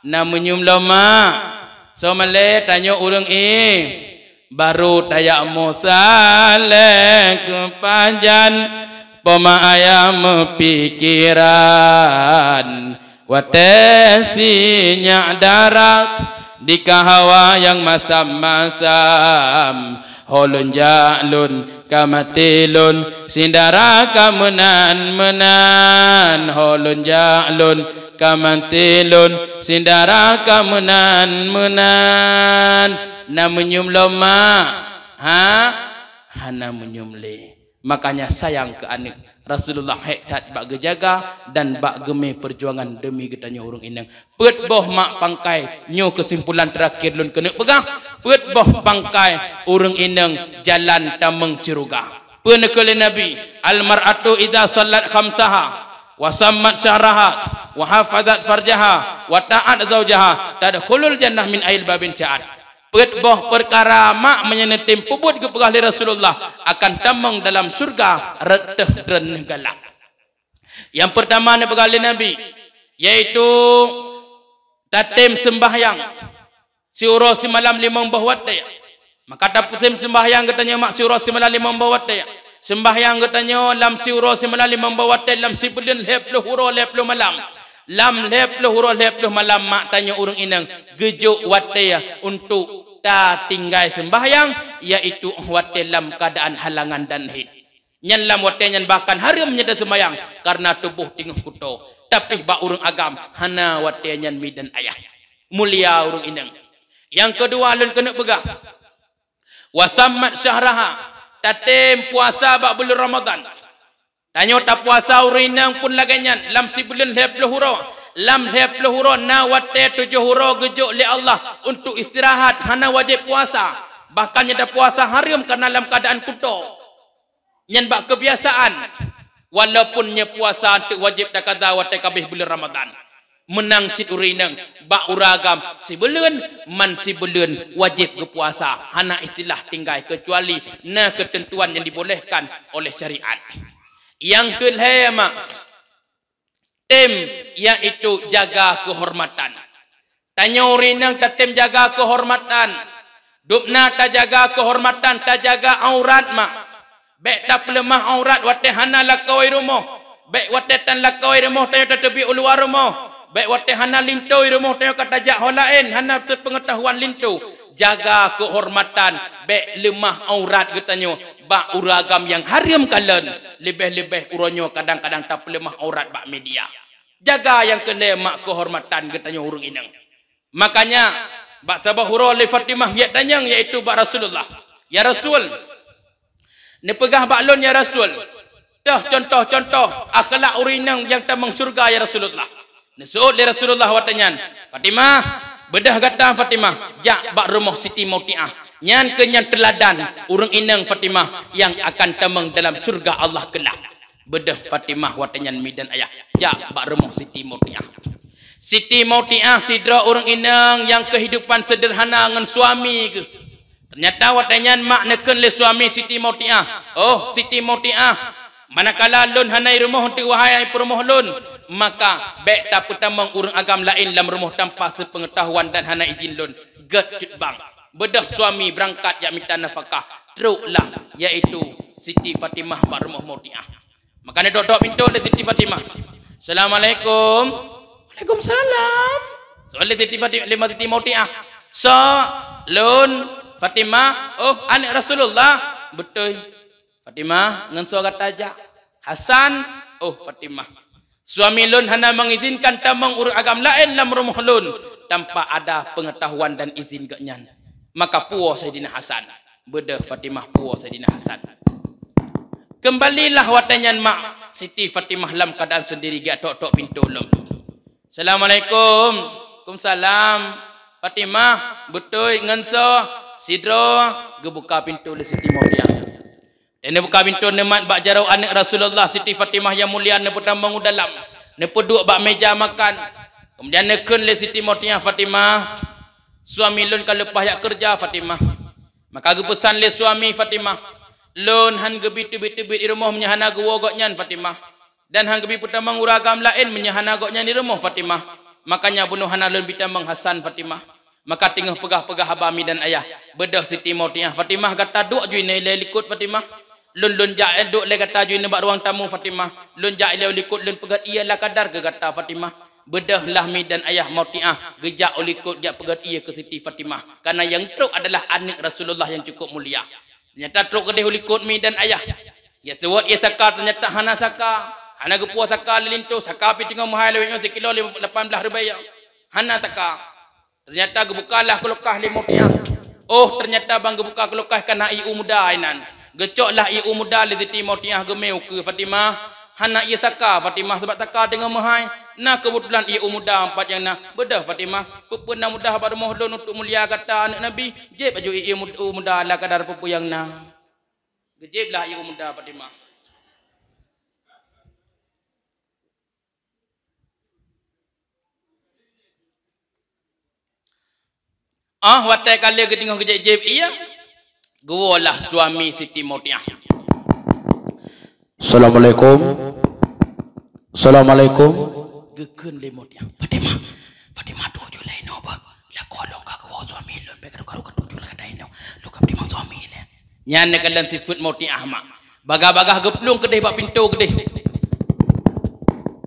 Na meunyum lom mak. Soe malée tanyoe ureuëng i. Barô tajak meusaléh keu pajan. Poma ayah meupikeran. Watée sinyak darat di kahawa nyang masam-masam, ho lôn jak lôn ka maté lôn, syedara ka meunan-meunan. Ho lôn jak lôn ka maté lôn, syedara ka meunan-meunan. Na meunyum lom mak? Ha? Hana meunyum lé. Makanya sayang keu aneuëk. Rasulullah hék that bak geujaga dan bak geumé peujuangan deumi geutanyoe ureuëng inong. Peuet boh mak pangkai, nyoe keusimpulan teurakhir lôn keuneuk peugah. Peuet boh pangkai ureuëng inong jalan tamong syeuruga. Peue neukheun lé Nabi, "Al-mar'atu idza shallat khamsaha, wa sammat syahraha, wa hafazat farjaha, wa ta'at zaujaha, tadkhulul jannah min ayyil babin sya'at." Peuet boh peukara mak meunyoe neutem peubuet geupeugah lé Rasulullah akan tamong dalam syeuruga rot teuh droeneuh galak. Nyang peurtama neupeugah lé Nabi, yaitu tatem seumbahyang siuroe simalam limong boh watée. Maka tatem seumbahyang geutanyoe mak siuroe simalam limong boh watée. Seumbahyang geutanyoe lam siuroe simalam limong boh watée lam sibuleuen lhée ploh uroe lhée ploh malam. Lam lhée ploh uroe lhée ploh malam mak tanyoe ureuëng inong geujok watée untuk tatinggai seumbahyang, yaitu watée lam keuadaan halangan dan haid. Nyan lam watée nyan bahkan hareuem nyan taseumbahyang kareuna tuboh teungoh kuto. Tapi bak ureuëng agam hana watée nyan mi dan ayah. Mulia ureuëng inong. Nyang keudua lôn keuneuk peugah, wa sammat syahraha, tatem puasa bak buleuen Ramadhan. Tanyoe tapuasa ureuëng inong pun lagée nyan lam sibuleuen lhée ploh uroe. Lam lhée ploh uroe na watée tujoh uroe geujok lé Allah untuk istirahat, hana wajéb puasa. Bahkan nyang tapuasa hareuem kareuna lam keuadaan kuto. Nyan bak keubiasaan. Walaupun nyoe puasa teuk wajéb takada watée ka abéh buleuen Ramadhan. Meunan cit ureuëng inong bak ureuëng agam sibuleuen, man sibuleuen wajéb geupuasa. Hana istilah tinggai keucuali na keuteuntuan nyang dibolehkan oleh syariat. Nyang keulhée mak, tem, yaitu jaga keuhormatan. Tanyoe ureuëng inong tatem jaga keuhormatan. Dubna tajaga keuhormatan, tajaga aurat mak. Bék tapeuleumah aurat watée hana lakoe rumoh. Bék watée tan lakoe rumoh tanyoe tateubiet u luwa rumoh. Bék watée hana linto rumoh tanyoe ka tajak ho laén, hana seupeungeutahuan linto. Jaga keuhormatan, bék leumah aurat geutanyoe bak ureuëng agam nyang hareuem kalon. Leubeh-leubeh uroe nyoe kadang-kadang tapeuleumah aurat bak media. Jaga nyang keulhée mak keuhormatan geutanyoe ureuëng inong. Makanya, bak saboh uroe lé Fatimah geutanyong, yaitu bak Rasulullah, "Ya Rasul, neupeugah bak lôn, ya Rasul, toh cuntoh-cuntoh akhlak ureuëng inong nyang tamong syeuruga, ya Rasulullah?" Neuseuôt lé Rasulullah watée nyan, "Fatimah, beudôh gata Fatimah, jak bak rumoh Siti Mautiah. Nyan keuh nyan teuladan ureuëng inong Fatimah nyang akan tamong dalam syeuruga Allah keulak." Beudôh Fatimah watée nyan mi dan ayah jak bak rumoh Siti Mautiah. Siti Mautiah sidroe ureuëng inong nyang keuhidupan seudeurhana ngon suami geuh. Teunyata watée nyan mak neukheun lé suami Siti Mautiah, "Oh, Siti Mautiah, manakala lôn hana i rumoh teuk wahai peurumoh lôn, maka bék tapeutamong ureuëng agam laén lam rumoh tanpa seupeungeutahuan dan hana idhin lôn. Gét cut bang." Beudôh suami beurangkat jak mita nafakah, troklah, yaitu Siti Fatimah bak rumoh Mautiah. Maka neutok-tok pintoe lé Siti Fatimah. "Assalamualaikum." "Waalaikumsalam." Soe lé Siti Fatimah, lé Siti Mautiah. "Soe?" "Lôn Fatimah." "Oh, aneuëk Rasulullah?" "Beutôi." "Fatimah, ngon soe gata jak?" "Hasan." "Oh, Fatimah, suami lôn hana mengizinkan tamong ureuëng agam laén lam rumoh lôn tanpa ada peungeutahuan dan izin gobnyan. Maka puwoe Saidina Hasan." Beudôh Fatimah puwoe Saidina Hasan. Keumbalilah watée nyan mak Siti Fatimah lam keuadaan seundiri geujak tok-tok pintoe lom. "Assalamualaikum." "Kumsalam." "Fatimah, beutôi ngon soe?" "Sidroe." Geubuka pintoe lé Siti Mautiah. Dan neubuka pintoe neumat bak jaroe aneuëk Rasulullah Siti Fatimah nyang mulia neupeutamong u dalam. Neupeuduek bak meja makan. Keumudian neukheun lé Siti Mautiah, "Fatimah, suami lôn ka leupah jak keureuja, Fatimah. Maka geupeusan lé suami Fatimah, "Lôn han geubi teubiet-teubiet di rumoh meunyoe hana geuwoe gobnyan, Fatimah. Dan han geubi peutamong ureueng agam laén meunyoe hana gobnyan di rumoh, Fatimah. Makanya bunoe hana lôn bi tamong Hasan, Fatimah." Maka teungoh peugah-peugah haba mi dan ayah, beudôh Siti Mautiah, "Fatimah, gata duek ju inan ilée likot, Fatimah. Lôn, lôn jak duek lé gata ju inan bak ruang tamu, Fatimah. Lôn jak ilée u likot, lôn peugét ié ala kadar keu gata, Fatimah." Beudôh lah mi dan ayah Mautiah geujak u likot jak peugét ié keu Siti Fatimah, karena nyang trok adalah aneuëk Rasulullah nyang cukup mulia. Ternyata trok keudeh u likot mi dan ayah. Geuseuôt ié saka, ternyata hana saka. Hana geupuwoe saka lé linto, saka pih teungoh meuhai lawét nyoe sikilo lapan blaih ribée. Hana saka. Ternyata geubukalah kulkas lé Mautiah. Oh, ternyata ban geubuka kulkas kana ié u muda inan. Geucoklah ié u muda lé Siti Mautiah, geumé ukeue Fatimah. Hana ié saka Fatimah, sabab saka teungoh meuhai. Na keubeutulan ié u muda empat nyang na. Beudôh Fatimah, peue-peue na mudah bak rumoh lôn untuk mulia gata aneuëk Nabi. Jieb aju ié u muda ala kadar peue-peue nyang na. Geujieb lah ié u muda Fatimah. Ah, watée ka lheueh geuteungoh geujieb-jieb ié, geuwoe lah suami Siti Mautiah. "Assalamualaikum. Assalamualaikum." Geukheun lé Mautiah, "Fatimah, Fatimah, tuju lé inoe bah. Lakoe lôn ka geuwoe suami lôn, bék karu-karu ka tuju lagée inoe. Lôn ka Fatimah suami lé." Nyan neukalon sifeuet Mautiah mak. Bagah-bagah geuplueng keudeh bak pintoe keudeh.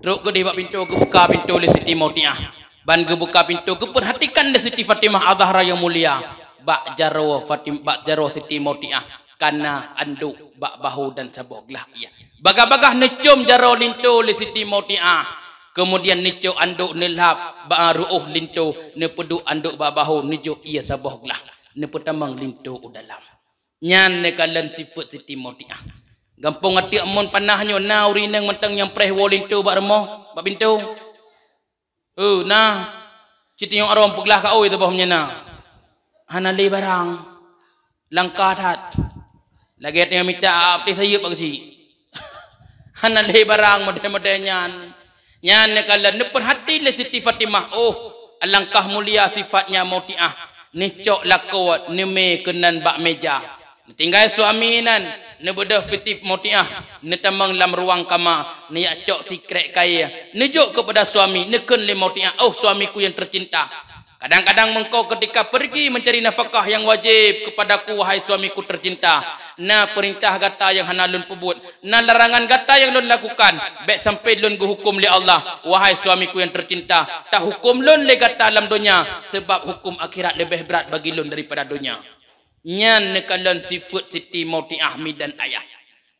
Trok keudeh bak pintoe, geubuka pintoe lé Siti Mautiah. Ban geubuka pintoe, geupeurhatikan lé Siti Fatimah Az-Zahra nyang mulia. Bak jaroe Fatim-, bak jaroe Siti Mautiah kana andok bak bahu dan saboh glah ié. Bagah-bagah neucom jaroe linto lé Siti Mautiah. Keumudian neucok andok neulhab bak ruôh linto, neupeuduek andok bak bahu, neujok ié saboh glah, neupeutamong linto u dalam. Nyan neukalon sifeuet Siti Mautiah. Gampông ateuk mon panah nyoe na ureuëng inong mantong nyang preh woe linto bak rumoh, bak pintoe. "Eu, na. Cit nyoe arong peuglah ka oi teuboh meunyoe na. Hana lé barang. Langka that. Lagée tanyoe mita apli sayeuep bak keuci." Hana lé barang model-model nyan. Nyan neukalon neupeurhati lé Siti Fatimah, oh, alangkah mulia sifatnya Mautiah. Neucok lakoe neumé keunan bak meja. Neutinggai suami nan, neubeudôh Siti Mautiah, neutamong lam ruang kama, neujak cok sikrek kayée, neujok keupada suami, neukheun lé Mautiah, "Oh, suamiku yang tercinta. Kadang-kadang engkau ketika pergi mencari nafkah yang wajib kepadaku, wahai suamiku tercinta, na peurintah gata nyang hana lôn peubuet, na larangan gata nyang lôn lakukan, bék sampai lôn geuhuköm lé Allah, wahai suamiku yang tercinta, tahuköm lôn lé gata lam donya, sebab huköm akhirat leubeh brat bagi lôn daripada donya." Nyan neukalon sifeuet Siti Mautiah mi dan ayah.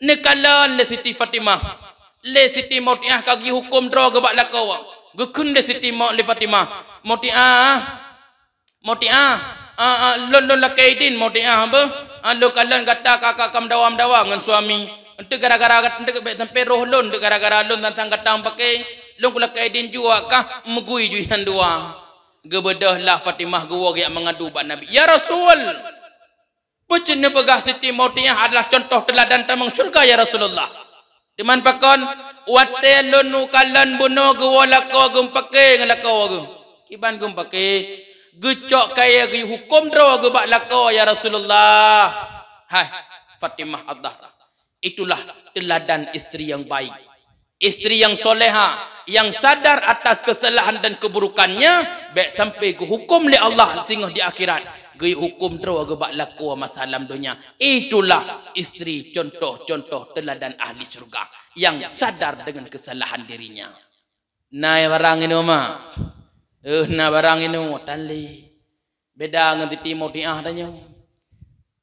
Neukalon lé Siti Fatimah. Lé Siti Mautiah ka geuhuköm droe geuh bak lakoe. Geukheun lé Siti Mau-, lé Fatimah, "Mautiah, Mautiah, a, a, lôn, lôn lakée idin, Mautiah, beuh. A, lôn kalon gata ka, ka, ka meudawa-meudawa ngon suami. Enteuk gara-gara gata, enteuk bék sampai roh lôn, enteuk gara-gara lôn tantang gata meupaké. Lôn kulakée idin jua kah meugui ju nyan dua." Geubeudôh lah Fatimah geuwoe geujak meungadu bak Nabi, "Ya Rasul, peue cit neupeugah Siti Mautiah adalah contoh teuladan tamong syeuruga, ya Rasulullah?" "Teuma pakon?" "Watée lôn ukalon bunoe geuwoe lakoe geuh meupaké ngon lakoe geuh. Kiban geuh meupaké, geucok kayée geuhuköm droe geuh bak lakoe, ya Rasulullah." Hai Fatimah Az-Zahra. Itulah teladan istri yang baik. Istri yang soleha, yang sadar atas kesalahan dan keburukannya, bék sampai geuhuköm lé Allah singoh di akhirat, geuhuköm droe geuh bak lakoe masa lam donya. Itulah istri contoh-contoh teladan ahli syurga yang sadar dengan kesalahan dirinya. Na barang inoe, mak? Eh, na barang inoe, tan lé. Beda ngon Siti Mautiah tanyoe.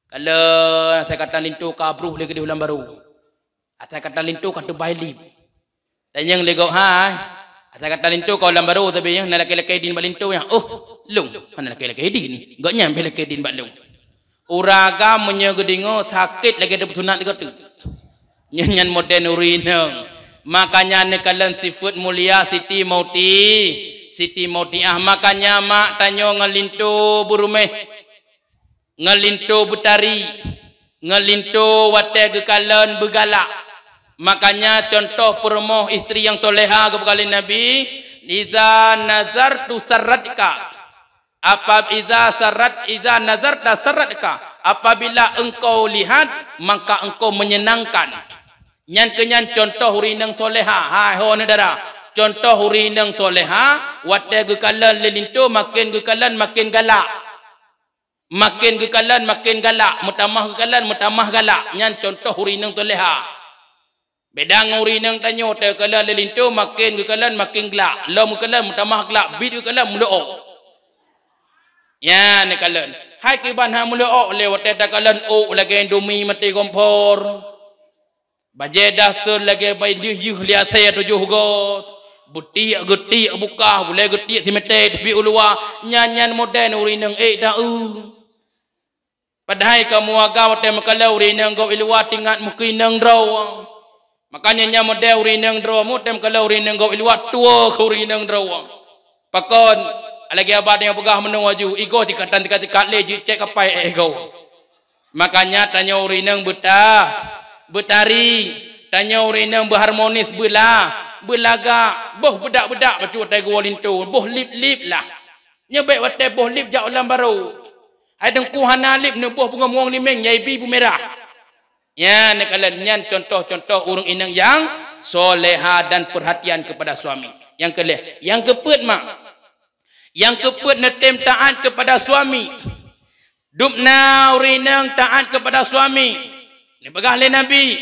Kalau asai kata linto ka bruh lé keudeh ulam barô. Asai kata linto ka teubai lip. Tanyong lé gob hai. Asai kata linto ka ulam barô, tapi nyang na lakée-lakée idin bak linto nyan. Oh, lôn hana lakée-lakée idin. Gobnyan pih lakée idin bak lôn. Ureueng agam meunyoe geudeungoe sakét lagée teupeusunat sigoe teuk. Nyan, nyan model ureueng inong. Makanya neukalon sifeuet mulia Siti Mauti, Siti Mautiah. Makanya mak tanyoe ngon linto beuruméh, ngon linto beutari, ngon linto watée geukalon beugalak. Makanya contoh peurumoh istri nyang soleha geupeugah lé Nabi, "Iza nazartu sarratka." Apa iza sarrat, iza nazarta sarratka. Apabila engkau lihat, maka engkau menyenangkan. Nyan keuh nyan contoh ureuëng inong soleha. Hai ho neudara, contoh ureuëng inong soleha, watée geukalon lé linto, maken geukalon maken galak. Maken geukalon maken galak, meutamah geukalon meutamah galak. Nyan contoh ureuëng inong soleha. Beda ngon ureuëng inong tanyoe, watée geukalon lé linto, maken geukalon maken galak, lom geukalon meutamah galak, biet geukalon meulo-ok. Nyan neukalon. Hai kiban hana meulo-ok lé watée takalon ôk lagée Indomie maté kompor. Bajée daster lagée bai lheueh-lheueh lé asée tujoh got. Beutiek geutiek bukah, bulée geutiek simeté teubiet u luwa, nyan-nyan modern ureuëng inong ék ta-eu. Padahai kamoe agam watée meukalon ureuëng inong gob i luwa tingat meukeue inong droe. Makanya nyan modern ureuëng inong droe, meutem kalon ureuëng inong gob i luwa tuwoe keu ureuëng inong droe. Pakon, lagée abah nyang peugah meunoe aju, igoe jikatan tikat-tikat lé jicék kapai ék igoe. Makanya tanyoe ureuëng inong beutah, beutari, tanyoe ureuëng inong beuharmonis, beula, beulagak, boh beudak-beudak bacut watée geuwoe linto, boh lip-lip lah. Nyoe bék watée boh lip jak u lam barô. Hai teungku hana lip neuboh beungoh-beungoh limeng, nyai bi beumirah. Nyan neukalon nyan contoh-contoh ureuëng inong nyang soleha dan perhatian kepada suami. Nyang keulhée, nyang keupeuet mak. Nyang keupeuet neutem taat kepada suami. Dum na ureuëng inong taat kepada suami. Neupeugah lé Nabi,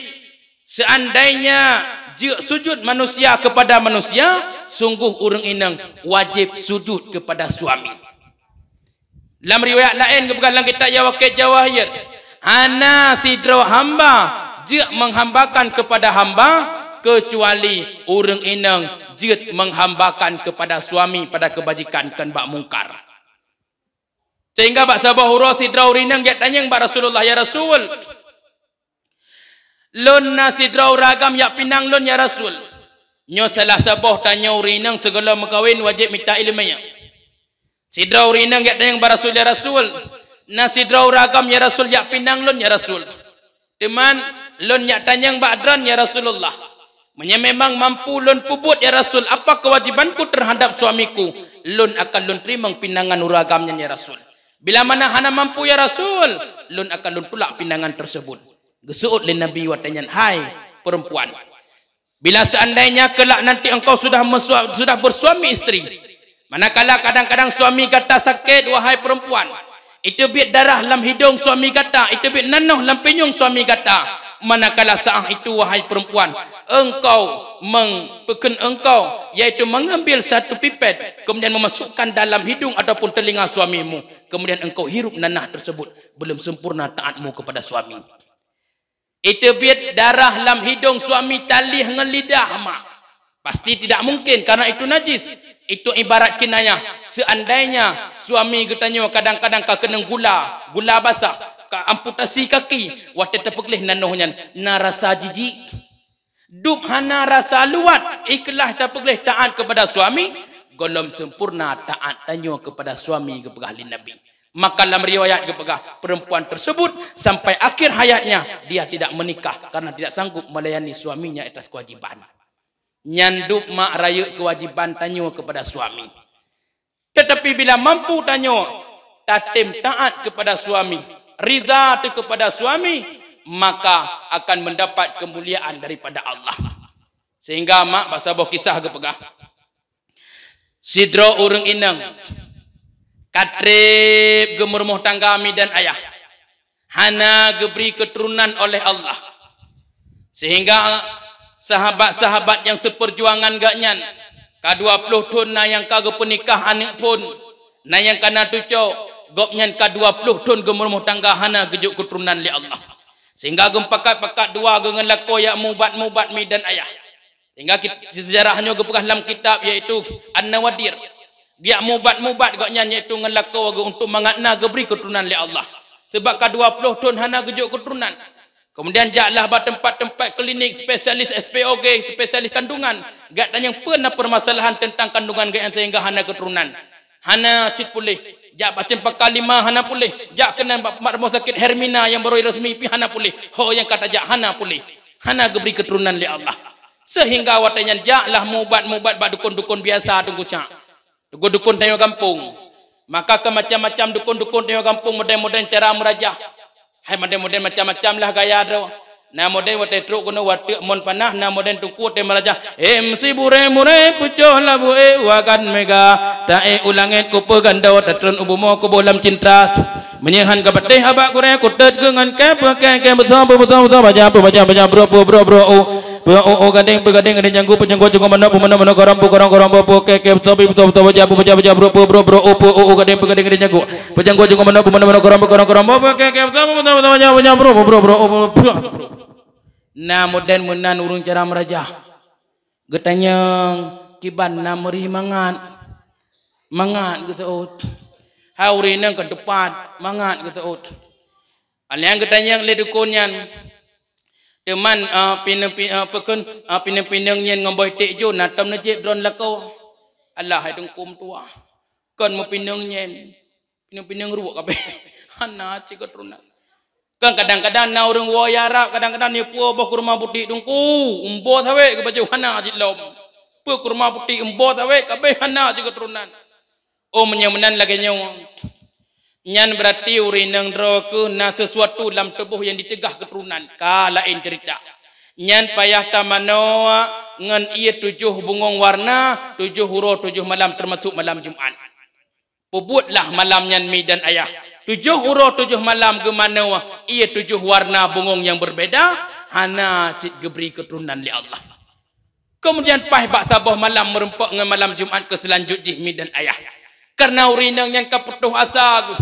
seandainya jeuet sujud manusia kepada manusia, sungguh ureuëng inong wajéb sujud kepada suami. Lam riwayat laén geupeugah lam kitab Yawaqit Jawahir, hana sidroe hamba jeuet menghambakan kepada hamba, kecuali ureuëng inong jeuet menghambakan kepada suami pada kebajikan kon bak mungkar. Sehingga bak saboh uroe sidroe ureuëng inong jak tanyong bak Rasulullah, "Ya Rasul, lôn na sidroe ureuëng agam jak pinang lôn, ya Rasul." Nyoe salah saboh tanyoe ureuëng inong sigohlom meukawen wajéb mita iéleumé. Sidroe ureuëng inong jak tanyong bak Rasul, "Ya Rasul, na sidroe ureuëng agam, ya Rasul, jak pinang lôn, ya Rasul. Teuma lôn jak tanyong bak droen, ya Rasulullah. Meunyoe memang mampu lôn peubuet, ya Rasul, apa kewajibanku terhadap suamiku, lôn akan lôn teurimong pinangan ureuëng agam nyan, ya Rasul. Bila mana hana mampu, ya Rasul, lôn akan lôn tulak pinangan tersebut." Geuseuôt lé Nabi watée nyan, "Hai perempuan, bila seandainya kelak nanti engkau sudah mesua-, sudah bersuami istri, manakala kadang-kadang suami gata sakét, wahai perempuan, iteubiet darah lam hidong suami gata, iteubiet nanoh lam pinyueng suami gata, manakala saat itu, wahai perempuan, engkau mengpeken engkau, yaitu mengambil satu pipet, kemudian memasukkan dalam hidung ataupun telinga suamimu, kemudian engkau hirup nanah tersebut, belum sempurna taatmu kepada suami." Iteubiet darah lam hidong suami taléh ngon lidah, mak. Pasti tidak mungkin, karena itu najis. Itu ibarat kinayah. Seandainya suami geutanyoe kadang-kadang ka keunong gula, gula basah, ka amputasi kaki, watée tapeugleh nanoh nyan, na rasa jijik. Dum hana rasa luwat, ikhlas tapeugleh taat kepada suami, gohlom sempurna taat tanyoe kepada suami, geupeugah lé Nabi. Maka lam riwayat geupeugah, perempuan tersebut sampai akhir hayatnya, dia tidak menikah karena tidak sanggup melayani suaminya atas kewajiban. Nyan dum mak rayeuk kewajiban tanyoe kepada suami. Tetapi bila mampu tanyoe tatem taat kepada suami, ridha teuh kepada suami, maka akan mendapat kemuliaan daripada Allah. Sehingga mak bak saboh kisah geupeugah, sidroe ureuëng inong ka treb geumeurumoh tangga mi dan ayah, hana geubri keuturonan oleh Allah. Sehingga sahabat-sahabat nyang seupeurjuangan gobnyan, ka dua ploh thon na nyang ka geupeunikah aneuëk phon, na nyang ka na cucoe, gobnyan ka dua ploh thon geumeurumoh tangga hana geujok keuturonan lé Allah. Sehingga geumeupakat-pakat dua geuh ngon lakoe jak mubat-mubat mi dan ayah. Sehingga kit-, seujarah nyoe geupeugah lam kitab, yaitu An-Nawadir. Geujak mubat-mubat gobnyan, yaitu ngon lakoe geuh, untuk mangat na geubri keuturonan lé Allah. Sebab ka dua ploh thon hana geujok keuturonan. Kemudian jaklah bak teumpat-teumpat klinik spesialis S P O G, spesialis kandungan. Geujak tanyong peue na permasalahan teuntang kandungan gobnyan sehingga hana keuturonan. Hana cit puléh. Jak bak Cempaka Lima hana puléh. Jak keunan bak, bak rumoh sakét Hermina nyang baru resmi pih hana puléh. Ho nyang ka tajak hana puléh. Hana geubri keuturonan lé Allah. Sehingga watée nyan jaklah mubat-mubat bak dukon-dukon biasa, Teungku Cak. Dukon-dukon tanyoe gampông. Maka keu macam-macam dukon-dukon tanyoe gampông, modern-modern cara meurajah. Hai model-model macam-macam lah gaya droe. Na model watée trok keunoe wateuk mon panah, na model teungku watée meurajah. Em si burée-murée pucoh labu ék wakan mega. Ta ék u langét kupeue gando, tatreun u bumoe kuboh lam cintra. Meunyoe han kapatéh abak gurée kutet keu ngon kée peue kée kée beusoe beusoe beusoe baja peue baja baja brok peue brok brok u. Peue u u gadeng peue gadeng gadeng janggu peue janggu janggu manok peue manok manok garam peue garam garam peue peue kée kée beusoe beusoe beusoe baja peue baja baja brok peue brok brok u peue u u gadeng peue gadeng gadeng janggu. Peujanggô junggoe manok, peumanok, manok, korong, korong, korong, boh, kée, kée, beutong, beutong, beutong, banyang, banyang, bro, bro, bro, bro, bro. Na model meunan ureuëng cara meurajah. Geutanyong kiban na meuri mangat. Mangat geuseuôt. Hai ureuëng inong ka teupat, mangat geuseuôt. Alheuh geutanyong lé dukon nyan. Teuma, ah, pineung, pi-, ah, peukon, ah, pineung-pineung nyan ngon boh iték jo na tom neujép droen lakoe. Alah hai teungku meutuah. Kon meupineung nyan. Pineung-pineung ruek kabeh. Hana cit keuturonan. Kan kadang-kadang na ureuëng woe Arab, kadang-kadang neupeu boh kurma putéh teungku, umbo sawét geupajoh hana cit lom. Peue kurma putéh umbo sawét kabeh hana cit keuturonan. Oh, meunyoe meunan lagée nyoe. Nyan beurati ureuëng inong droe keuh na seusuatu lam tuboh nyang diteugah keuturonan. Ka laén ceurita. Nyan payah tamanoe ngon ié tujoh bungong warna, tujoh uroe tujoh malam, teumasok malam Jumat. Peubuetlah malam nyan mi dan ayah. Tujoh uroe tujoh malam geumanoe ié tujoh warna bungong nyang beubeda, hana cit geubri keuturonan lé Allah. Keumudian paih bak saboh malam meurumpok ngon malam Jumat keu seulanjut jih mi dan ayah. Kareuna ureuëng inong nyan ka putôh asa geuh.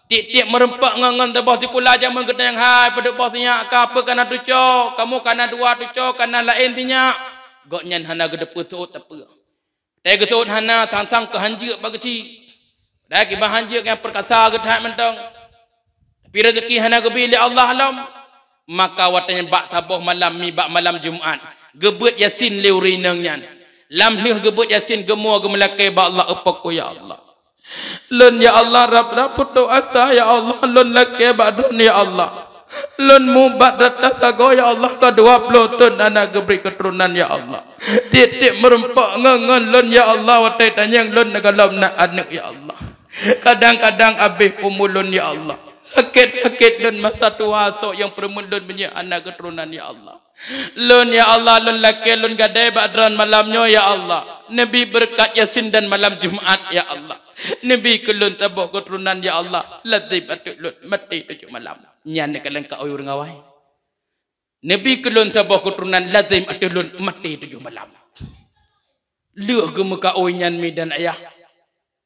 Tieb-tieb meurumpok ngon, ngon saboh sikula jameun geutanyoe hai, padub boh sinyak ka peue kana tuco, kamoe kana dua tuco, kana laén sinyak. Gobnyan hana geuteupeue seuôt sapeue. Teugeuseuôt hana sang-sang keu hanjeuet bak geuchik. Padahai kiban hanjeuet nyang peukasa geuthat mantong. Tapi rezeki hana geubri lé Allah lom. Maka watée nyan bak saboh malam mi bak malam Jumat, geubeuet Yasin lé ureuëng inong nyan. Lam lheueh geubeuet Yasin geumoe geumeulakée bak Allah, "Eupakoe ya Allah. Lôn ya Allah rab-rab putôh asa ya Allah, lôn lakée bak Droen ya Allah. Lôn mubat rata sagoe ya Allah, ka dua ploh thon hana geubri keuturonan ya Allah. Tieb-tieb meurumpok ngon, ngon lôn ya Allah, watée tanyong lôn gohlom na aneuëk ya Allah. Kadang-kadang abéh umu lôn ya Allah. Sakét-sakét lôn masa tuha, sok nyang peureumeun lôn meunyoe hana keuturonan ya Allah. Lôn ya Allah, lôn lakée lôn gadée bak Droen malam nyoe ya Allah. Neubi beureukat Yasin dan malam Jumat ya Allah. Neubi keu lôn saboh keuturonan ya Allah, lazem ateueh lôn maté tujoh malam." Nyan neukalon ka oi ureuëng awai. Neubi keu lôn saboh keuturonan lazem ateueh lôn maté tujoh malam. Lheueh geumeukaôi nyan mi dan ayah,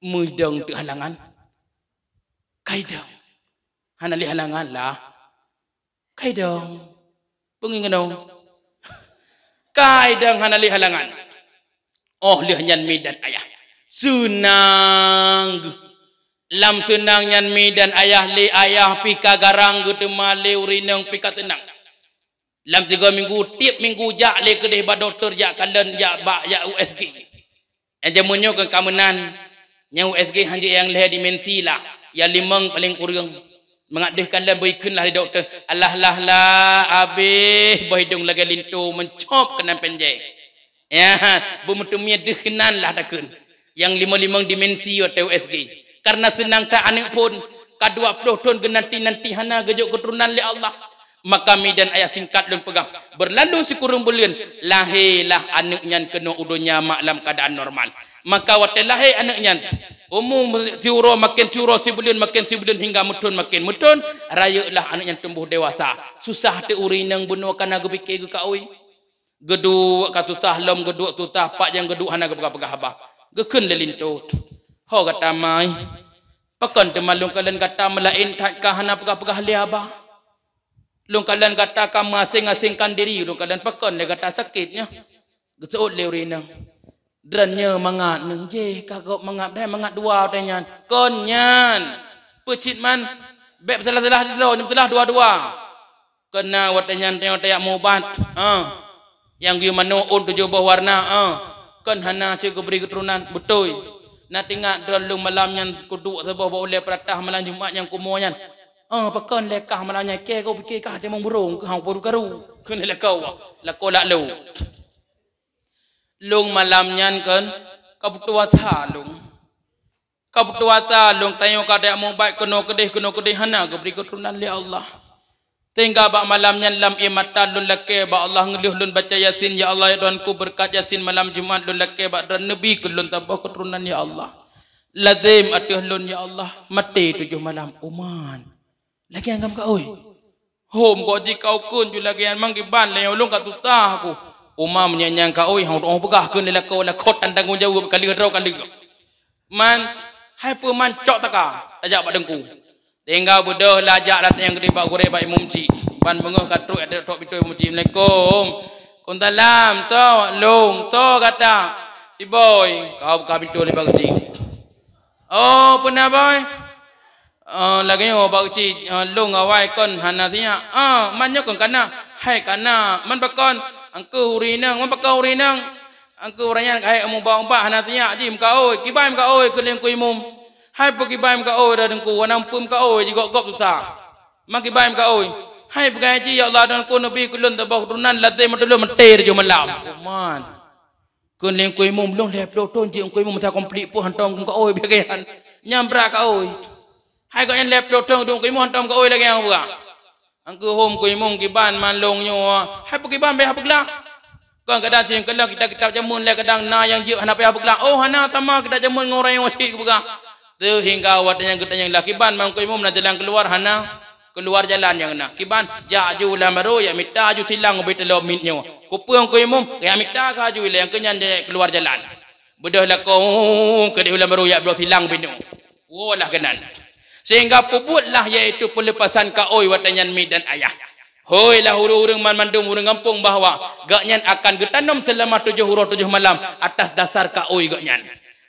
meudong teuk halangan. Kaidong. Hana lé halangan lah. Kaidong. Peungieng keunoe. Kaidong hana lé halangan. Oh lheueh nyan mi dan ayah. Seunang geuh. Lam seunang nyan mi dan ayah lé ayah pih ka garang geuteuma lé ureuëng inong pih ka seunang. Lam tiga minggu, tieb minggu jak lé keudeh bak dokto jak kalon jak bak jak U S G. Nyang jameun nyoe kon ka meunan, nyang U S G hanjeuet nyang lhée dimensi lah, nyang limong paleng kureueng. Mangat deuh kalon beuikheun lah lé dokto, alah lah lah abéh boh idong lagée linto meucôb keunan pénjai. Ya, beumeuteumé deuh keunan lah takheun. Nyang limong-limong dimensi watée U S G. Kareuna seunang that aneuëk phon, ka dua ploh thon geunanti-nanti hana geujok keuturonan lé Allah. Maka mi dan ayah singkat lôn peugah, beurlalu sikureueng buleuen, lahé lah aneuëk nyan keunoe u donya mak lam keuadaan normal. Maka watée lahé aneuëk nyan, umu siuroe maken siuroe, sibuleuen maken sibuleuen hingga meuthon maken meuthon, rayeuk lah aneuëk nyan tumboh dewasa. Susah teuk ureuëng inong bunoe kana geupike geukaôi. Geuduek ka susah lom, geuduek susah, pat nyang geuduek hana geupeugah-peugah haba. Geukheun lé linto, "Ho gata mai, pakon teuma lôn kalon gata meulaén that ka hana peugah-peugah lé haba? Lôn kalon gata ka meuaséng-aséngkan diri, lôn kalon pakon lé gata sakét nyoe?" Geuseuôt lé ureuëng inong, "Droeneueh mangat neuh, jéh ka gob mangat, dai mangat dua watée nyan." "Kon nyan, peucit man, bék peusalah-salah droe, peusalah dua-dua." Keunan watée nyan tanyoe tajak meuubat, ah, nyang geuyue manoe ôn tujoh boh warna, ah, kon hana cit geubri keuturonan, beutôi. Na teuingat droe lôn malam nyan kuduek saboh bak ulée peuratah malam Jumat nyang kumoe nyan. Ah, pakon lé kah malam nyan, kée kau pike kah timong burông keu hang puru karu. Keuneuk lakoe, lakoe lak lôn. Lôn malam nyan kon ka putôh asa lôn. Ka putôh asa lôn, tanyoe ka tajak meuubat keunoe keudeh, keunoe keudeh, hana geubri keuturonan lé Allah. Sehingga bak malam nyan lam ié mata lôn lakée bak Allah, ngeulheueh lôn baca Yasin, "Ya Allah, ya Tuhanku, beureukat Yasin malam Jumat lôn lakée bak droe neubi keu lôn saboh keuturonan, ya Allah. Lazem ateueh lôn, ya Allah, maté tujoh malam." Uman. Lagée nyan gam kaôi. Hom kok jikau kheun ju lagée nyan, mang kiban lé ulôn ka tutah aku. Uma meunyo nyang kaôi, hang tu'oh peugah kheun lé lakoe, lakoe tan tanggong jaweueb, ka lheueh droe ka lheueh. Man, hai peue man cok taka, tajak bak teungku. Tinggai beudôh lajak latée nyang keudeh bak gurée bak imum cik. Ban beungoh ka trok, trok pintoe imum cik. "Assalamualaikum." "Waalaikumsalam. Toh, lôn, toh gata?" "Iboi, kau buka pintoe lé bak cik." "Oh, peue na, Boy?" "Oh, lagée nyoe, Pak Cik, oh, lôn awai kon hana sinyak." "Ah, man nyoe kon kana?" "Hai kana, man pakon?" "Angkeu ureuëng inong." "Man pakon ureuëng inong?" "Angkeu ureuëng nyan ka hai meuubat-ubat hana sinyak jih meukaôi." "Kiban meukaôi?" "Keu lôn ku imum." "Hai peue kiban meukaôi, Teungku, hana peue meukaôi, jigop-gop susah." "Man kiban meukaôi?" "Hai peue jih, ya Allah, Teungku, neubi keu lôn saboh keuturonan, lazem ateueh lôn maté tujoh malam." Uman. Kheun lé ku imum, "Lôn lhée ploh thon jeuet ku imum, masa konflik pun hantom ku kaôi bagian. Nyan brat kaôi. Hai gobnyan lhée ploh thon duek ku imum hantom kaôi lagée nyang peugah." Angkeu hom ku imum kiban man lôn nyoe. "Hai peue kiban beh hana peuglah." Kon kadang cit keulong kitab-kitab jameun lé kadang na nyang jeuet hana payah peuglah. "Oh, hana sama kitab jameun ngon ureuëng nyang wasiet geupeugah." Seuhingga watée nyang geutanyong lah kiban man ku imum na jalan keuluar hana. Keuluar jalan nyang na. Kiban, jak aju ulang barô, jak mita aju silang ubé teuloe miet nyoe. Kupeue ku imum, jak mita ka aju ilée, nyang keu nyan jak keuluar jalan. Beudôh lakoe, keudeh ulang barô jak bloe silang ubé nyoe. Woe lah keunan. Sehingga peubuetlah, yaitu peulepasan kaôi watée nyan miet dan ayah. Hôi lah ureuëng-ureuëng man mandum ureuëng gampông bahwa gobnyan akan geutanom seulama tujoh uroe tujoh malam atas dasar kaôi gobnyan.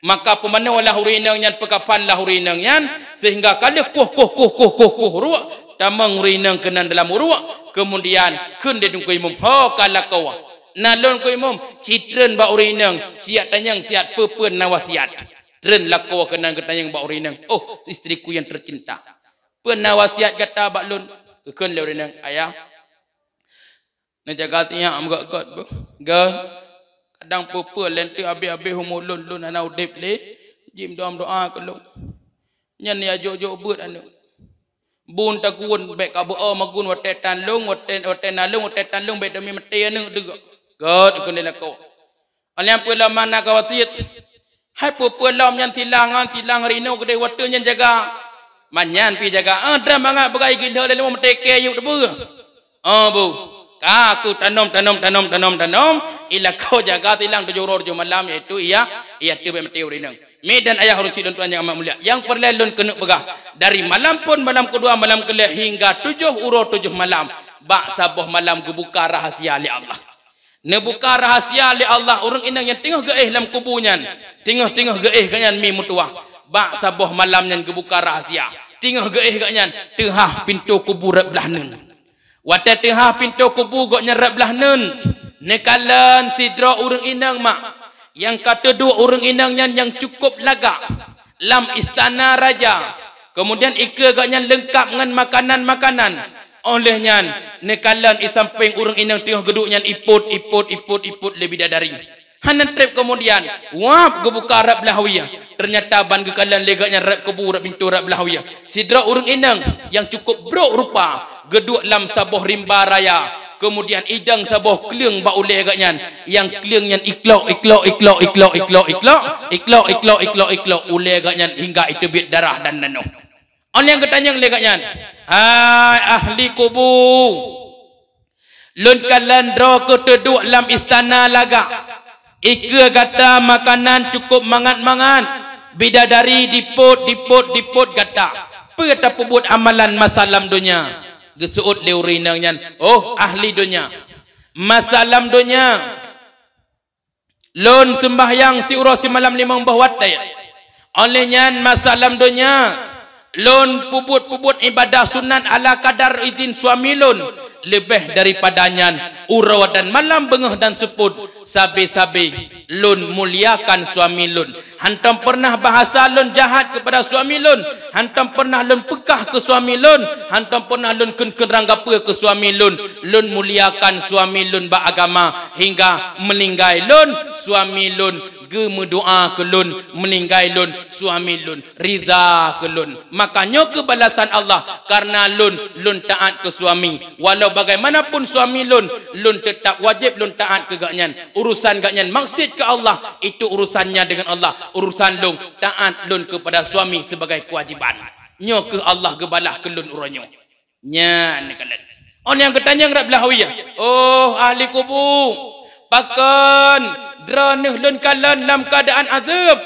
Maka peumanoe lah ureuëng inong nyan, peukapan lah ureuëng inong nyan, sehingga ka lheueh kueh, kueh, kueh, kueh, kueh, kueh uruek, tamong ureuëng inong keunan dalam uruek, keumudian kheun lé Teungku Imum, "Ho ka lakoe. Na lôn Teungku Imum, ci treun bak ureuëng inong, siat tanyong siat peue-peue na wasiat." Treun lakoe keunan geutanyong bak ureuëng inong, "Oh, istriku yang tercinta, peue na wasiat gata bak lôn?" Geukheun lé ureuëng inong, "Ayah, neujaga sinyak meugét-gét beuh. Gét, kadang peue-peue lôn teuk habéh-habéh umu lôn, lôn hana udeb lé, jimeudoá-meudoá keu lôn. Nyan ya jok-jok beuet aneuëk. Bun tagun bék ka beu-o magun watée tan lôn, watée, watée na lôn, watée tan lôn bék teumi maté aneuëk deuk." Gét keuneuk lakoe. Alheuh peue lom mana ka wasiet. Hai peue-peue lom nyan silang ngon silang rinoe keudeh watée nyan jaga. Man nyan pi jaga, ah, dram mangat beugai gilho lé lôn maté kée yuk teubeuh. Oh, bu. Ka aku tanom, tanom, tanom, tanom, tanom. Ilakoe jaga silang tujoh uroe tujoh malam, yaitu ia, ia teubek maté ureuëng inong. Mi dan ayah ureuëng sidroe tuan yang amat mulia. Yang peureulée lôn keuneuk peugah, dari malam phon malam keudua, malam keulhée hingga tujoh uroe tujoh malam. Bak saboh malam geubuka rahasia lé Allah. Neubuka rahasia lé Allah ureuëng inong nyang teungoh geuéh lam kubu nyan. Teungoh-teungoh geuéh gobnyan mi meutuwah. Bak saboh malam nyan geubuka rahasia. Teungoh geuéh gobnyan teuhah pintoe kubu rot blaih neun. Watée teuhah pintoe kubu gobnyan rot blaih neun, neukalon sidroe ureuëng inong mak nyang ka teuduek ureuëng inong nyan nyang cukup lagak lam istana raja. Keumudian ikeue gobnyan leungkab ngon makanan-makanan. Óh lheueh nyan, neukalon i sampéng ureuëng inong teungoh geuduek nyan ipot, ipot, ipot, ipot lé bidadari. Hana treb keumudian, wab geubuka rot blaih wie. Teunyata ban geukalon lé gobnyan rot kubu rot pintoe rot blaih wie. Sidroe ureuëng inong nyang cukup brok rupa geuduek lam saboh rimba raya. Keumudian idong saboh kleueng bak ulée gobnyan. Nyang kleueng nyan iklok, iklok, iklok, iklok, iklok, iklok, iklok, iklok, iklok, iklok. Ulée gobnyan hingga iteubiet darah dan nanoh. Óh lheueh nyan geutanyong lé gobnyan, "Hai ahli kubu, lôn kalon droe keuh teuduek lam istana lagak. Ikeue gata makanan cukup mangat-mangat, bidadari dipot, dipot, dipot gata. Peue tapeubuet amalan masa lam donya?" Geuseuôt lé ureuëng inong nyan, "Oh, ahli donya. Masa lam donya, lôn seumbahyang siuroe simalam limong boh watée. Óh lheueh nyan masa lam donya, lôn peubuet-peubuet ibadah sunat ala kadar idhin suami lôn. Leubeh daripada nyan, uroe dan malam, beungoh dan seupôt, sabe-sabe lôn muliakan suami lôn. Hantom peureunah bahasa lôn jahat keupada suami lôn. Hantom peureunah lôn peukah keu suami lôn. Hantom peureunah lôn kheun-kheun ranggapeue keu suami lôn. Lôn muliakan suami lôn bak agama hingga meuninggai lôn, suami lôn Geumeudoa keu lôn, meuninggai lôn, suami lôn, ridha keu lôn. Maka nyoe keuh balasan Allah, kareuna lôn, lôn taát keu suami. Walau bagaimanapun suami lôn, lôn teutap wajéb lôn taát keu gobnyan. Urusan gobnyan maksiat keu Allah, itu urusannya dengan Allah. Urusan lôn, taát lôn keupada suami sibagai keuwajiban. Nyoe keuh Allah geubalah keu lôn uroe nyoe. Nyan kalon. Oh, nyang geutanyong rab Blahui, "Oh, ahli kubu, pakon droeneuh lôn kalon lam keuadaan azeueb?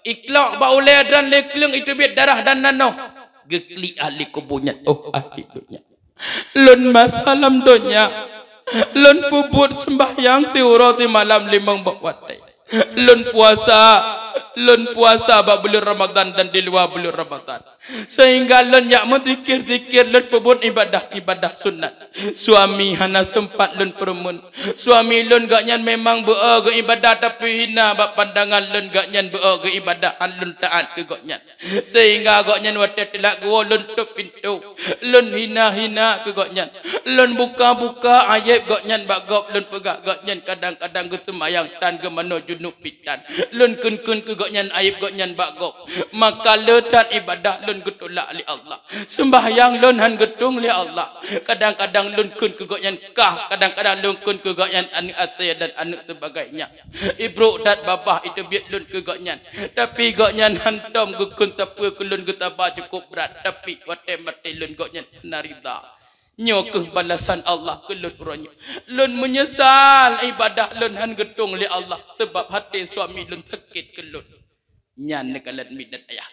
Iklok bak ulée droen lé kleueng iteubiet darah dan nanoh." Geuklik ahli kubu nyan, "Oh, ahli donya, lôn masa lam donya, lôn peubuet seumbahyang siuroe simalam limong boh watée. Lôn puasa, lôn puasa bak buleuen Ramadhan dan di luwa buleuen Ramadhan. Sehingga lôn jak meuzikir-zikir, lôn peubuet ibadah-ibadah sunat. Suami hana seumpat lôn peureumeun. Suami lôn gobnyan memang beu-o geuibadah, tapi hina bak pandangan lôn gobnyan beu-o geuibadah, han lôn taát keu gobnyan. Sehingga gobnyan watée teulak geuwoe lôn tôp pintoe, lôn hina-hina keu gobnyan, lôn buka-buka aieb gobnyan bak gob, lôn peugah gobnyan kadang-kadang geuseumayang tan geumanoe junub pih tan. Lôn kheun-kheun keu gobnyan aieb gobnyan bak gob. Maka le that ibadah lôn geutulak lé Allah. Seumbahyang lôn han geutueng lé Allah. Kadang-kadang lôn kheun keu gobnyan kah, kadang-kadang lôn kheun keu gobnyan aneuëk asée dan aneuëk seubagainya. Ibrôk that babah iteubiet lôn keu gobnyan. Tapi gobnyan hantom geukheun sapeue keu lôn, geusaba cukôp brat. Tapi watée maté lôn gobnyan hana ridha. Nyoe keuh balasan Allah keu lôn uroe nyoe. Lôn meunyeusal ibadah lôn han geutueng lé Allah, sabab até suami lôn sakét keu lôn." Nyan neukalon miet dan ayah.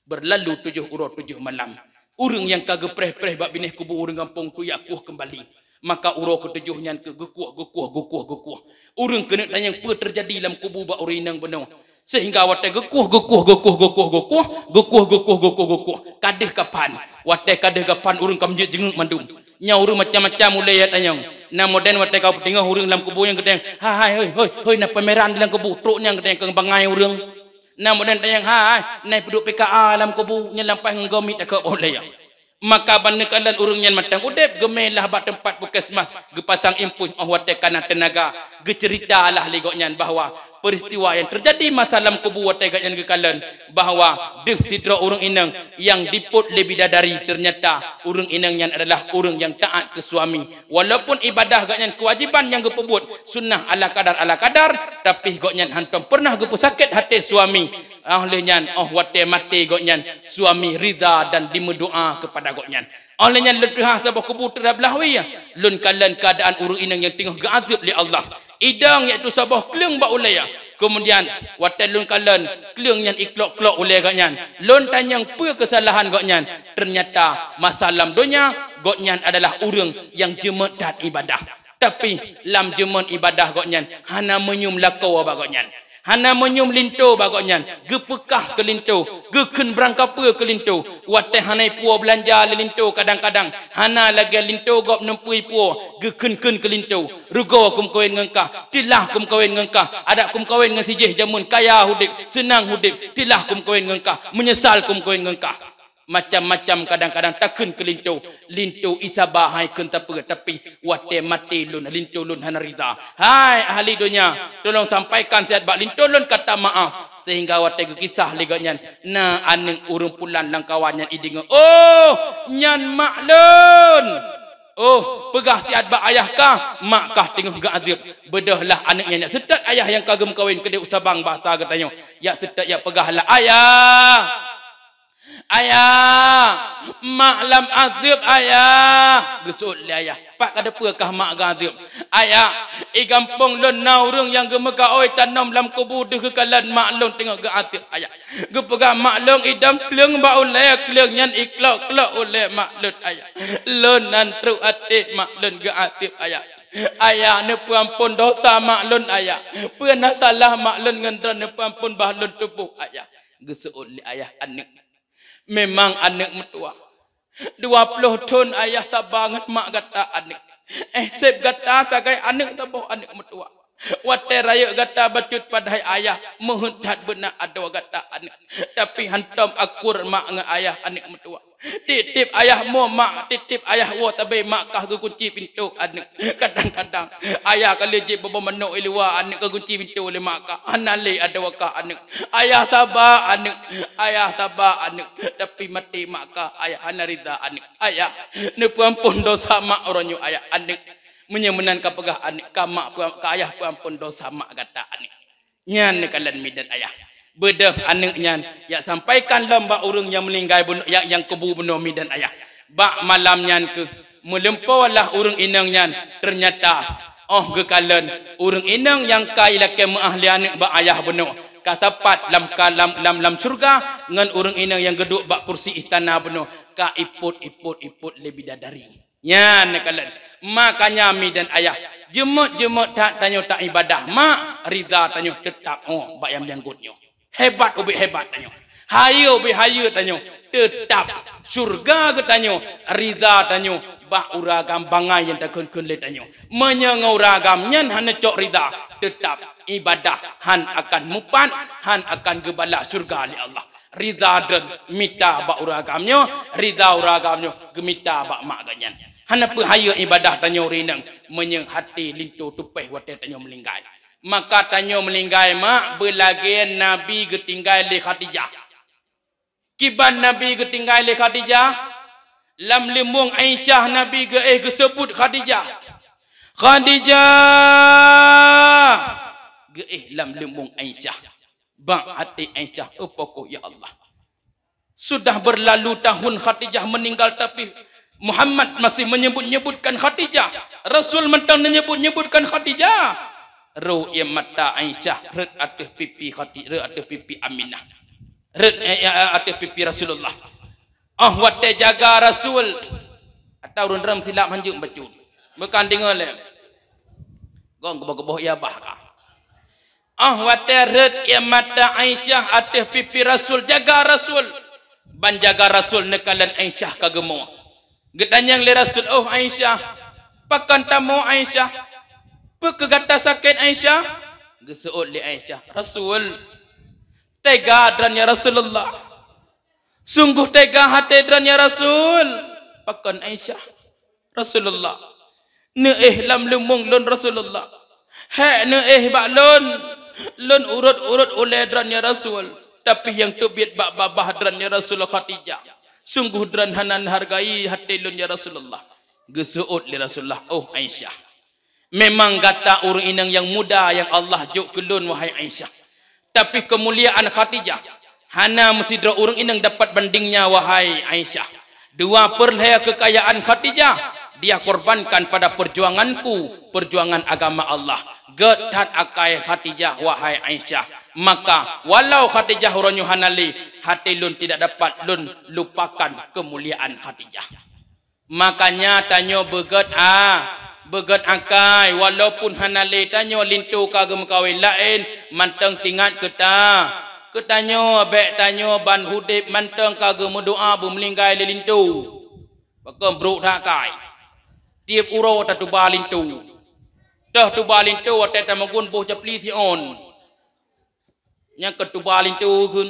Beurlalu tujoh uroe tujoh malam, ureuëng nyang ka geupreh-preh bak binéh kubu ureuëng gampông tu jak kueh keumbali. Maka uroe keutujoh nyan keuh geukueh, geukueh, geukueh, geukueh. Ureuëng keuneuk tanyong peue teujadi lam kubu bak ureuëng inong bunoe. Sehingga watée geukueh, geukueh, geukueh, ka deuh kapan. Watée ka deuh kapan, ureuëng ka meujeuet jeungeuk mandum. Nyan ureuëng macam-macam ulée jak tanyong. Na modern watée ka peuteungoh ureuëng lam kubu nyan geutanyong, "Hai, hai, hoi, hoi, hoi, na pameran di lam kubu?" Trok nyan geutanyong keu bangai ureuëng. Na modern tanyong, "Hai, hai, na peuduek P K A lam kubu?" Nyan lam paih ngon gob miet takot bak ulée. Maka ban neukalon ureuëng nyan mantong udeb, geumé lah bak teumpat puskesmas, geupasang impus, óh watée ka na teunaga, geuceurita lah lé gobnyan bahwa peuristiwa nyang teujadi masa lam kubu watée gobnyan geukalon bahwa deuh sidroe ureuëng inong nyang dipôt lé bidadari, teunyata ureuëng inong nyan adalah ureuëng nyang taát keu suami. Walaupun ibadah gobnyan keuwajiban nyang geupeubuet, sunnah ala kadar, ala kadar, tapi gobnyan hantom peureunah geupeusakét até suami. Óh lheueh nyan, óh watée maté gobnyan, suami ridha dan dimeudoá keupada gobnyan. Óh lheueh nyan lôn tuha saboh kubu teurab Blahui, lôn kalon keuadaan ureuëng inong nyang teungoh geuazeueb lé Allah. Idong, yaitu saboh kleueng bak ulée. Keumudian, watée lôn kalon kleueng nyan iklok-klok ulée gobnyan, lôn tanyong peue keusalahan gobnyan. Teunyata, masa lam donya, gobnyan adalah ureuëng nyang jeumeut that ibadah. Tapi, lam jeumeut ibadah gobnyan, hana meunyum lakoe bak gobnyan. Hana meunyum linto bak gobnyan, geupeukah keu linto, geukheun beurangkapeue keu linto. Watée hana ipuwoe beulanja lé linto, kadang-kadang hana lagée linto gob neumpeue ipuwoe, geukheun-kheun keu linto, "Rugoe kumeukawen ngon kah, teulah kumeukawen ngon kah, adak kumeukawen ngon si jéh jameun, kaya udeb, seunang udeb, teulah kumeukawen ngon kah, meunyeusal kumeukawen ngon kah." Macam-macam kadang-kadang takheun keu linto. Linto isaba hai kheun sapeue, tapi watée maté lôn, linto lôn hana ridha. Hai ahli donya, tolong sampaikan siat bak linto lôn kata maaf. Sehingga watée geukisah lé gobnyan, na aneuëk ureuëng pulan lam kawan nyan ideungoe, "Oh, nyan mak lôn! Oh, peugah siat bak ayah kah, mak kah teungoh geuazeueb." Beudôhlah aneuëk nyan jak seutôt ayah nyang ka geumeukawen keudeh u Sabang, bahasa geutanyoe. Jak seutôt, jak peugahlah, "Ayah! Ayah! Mak lam azeueb, Ayah!" Geuseuôt lé ayah, "Pat ka teupeue kah mak geuazeueb?" "Ayah, i gampông lôn na ureuëng nyang geumeukaôi tanom lam kubu deuh geukalon mak lôn teungoh geuazeueb, Ayah. Geupeugah mak lôn idong kleueng bak ulée, kleueng nyan iklok-klok ulée mak lôn, Ayah. Lôn han trok até mak lôn geuazeueb, Ayah. Ayah, neupeuamphon desya mak lôn, Ayah. Peue na salah mak lôn ngon droe, neupeuamphon bah lôn tuboh, Ayah." Geuseuôt lé ayah aneuëk. Memang aneuëk meutuwah. Dua ploh thon ayah saba ngon mak gata aneuëk. Eh, seb gata sagai aneuëk saboh aneuëk meutuwah. Watée rayeuk gata bacut padahai ayah, meuheuét that beuna adoe gata aneuk. Tapi hantom akur mak ngon ayah aneuk meutuwah. Tieb-tieb ayah mo mak, tieb-tieb ayah woe tabé mak kah geukunci pintoe aneuk. Kadang-kadang ayah ka lheueh jeuet bubé manok i luwa, aneuk geukunci pintoe lé mak kah. Hana lé adoe kah aneuk. Ayah saba aneuk, ayah saba aneuk. Tapi maté mak kah, ayah hana rida aneuk. Ayah, neupeuampon dosa mak uroe nyoe ayah aneuk. Meunyoe meunan ka peugah aneuk, ka mak peu-, ka ayah peuampon dosa mak gata aneuk. Nyan neukalon mi dan ayah. Beudôh aneuk nyan, jak sampaikan lom bak ureuëng nyang meuninggai bunoe, nyang, nyang kubu bunoe mi dan ayah. Bak malam nyan keuh, meulumpoe lah ureuëng inong nyan, teunyata, óh geukalon, ureuëng inong nyang ka ilakée meuáh lé aneuk bak ayah bunoe, ka sapat lam, ka lam, lam, lam syeuruga ngon ureuëng inong nyang geuduek bak kursi istana bunoe, ka ipot, ipot, ipot lé bidadari. Nyan neukalon. Makanya mi dan ayah, jeumeut-jeumeut that tanyoe taibadah, mak, rida tanyoe teutab, oh, bak nyang meunyanggôt nyoe. Hebat ubit hebat tanyoe. Hayeue ubit hayeue tanyoe, teutab. Syeuruga geutanyoe, rida tanyoe, bak uragam bangai nyang takheun-kheun lé tanyoe. Meunyoe ngon uragam nyan hana cok rida, teutab ibadah hán akan mupat, hán akan geubalah syeuruga lé Allah. Rida droe mita bak uragam nyoe, rida uragam nyoe geumita bak mak geuh nyan. Hana peuhayeue ibadah tanyoe ureuëng inong meunyoe até linto teupéh watée tanyoe meuninggai. Maka tanyoe meuninggai mak beulagée Nabi geutinggai lé Khadijah. Kiban Nabi geutinggai lé Khadijah, lam leumbong Aisyah Nabi geuéh geuseubut Khadijah. Khadijah! Geuéh lam leumbong Aisyah. Bak até Aisyah, "Oh, pokok ya Allah. Sudah berlalu tahun Khadijah meninggal, tapi Muhammad masih menyebut-nyebutkan Khadijah. Rasul mantong menyebut-nyebutkan Khadijah." Rô ie mata Aisyah rhot ateueh pipi Khadi-, rhot ateueh pipi Aminah. Rhot, eh, eh, ateueh pipi Rasulullah. Oh, watée jaga Rasul. Atau ureuëng droe silap hanjeuet bacut. Bukan deungoe lé. Gong geuboh-geuboh ie bah ka. Oh, watée rhot ie mata Aisyah ateueh pipi Rasul, jaga Rasul. Ban jaga Rasul neukalon Aisyah ka geumoe. Geutanyong lé Rasul, "Oh Aisyah, pakon tamoe Aisyah? Peu kheueh gata sakét Aisyah?" Geuseuôt lé Aisyah, "Rasul, tega droe ya Rasulullah. Sunggoh tega até droe ya Rasul." "Pakon Aisyah?" "Rasulullah neuéh lam leumbong lôn Rasulullah. Hék neuéh bak lôn, lôn urot-urot ulée droe ya Rasul. Tapi nyang teubiet bak babah droe ya Rasul Khadijah. Sunggoh droe hana neuhargai até lôn ya Rasulullah." Geuseuôt lé Rasulullah, "Oh Aisyah, memang gata ureuëng inong nyang muda nyang Allah jok keu lôn, wahai Aisyah. Tapi keumuliaan Khadijah hana meusidroe ureuëng inong dapat bandingnya, wahai Aisyah. Dua peureulée keukayaan Khadijah dia korbankan pada perjuanganku, perjuangan agama Allah. Gét that akai Khadijah, wahai Aisyah. Maka, walau Khadijah uroe nyoe hana lé, até lôn tidak dapat lôn lupakan keumuliaan Khadijah." Makanya tanyoe beugét a, beugét akai, walaupun hana lé tanyoe linto ka geumeukawen laén, mantong teuingat keu ta-, keu tanyoe, bék tanyoe ban udeb mantong ka geumeudoá beumeuninggai lé linto. Pakon brok that akai. Tieb uroe tatuba linto. Toh tuba linto watée tameugun boh capli siôn. Nyang keu tuba linto kheun.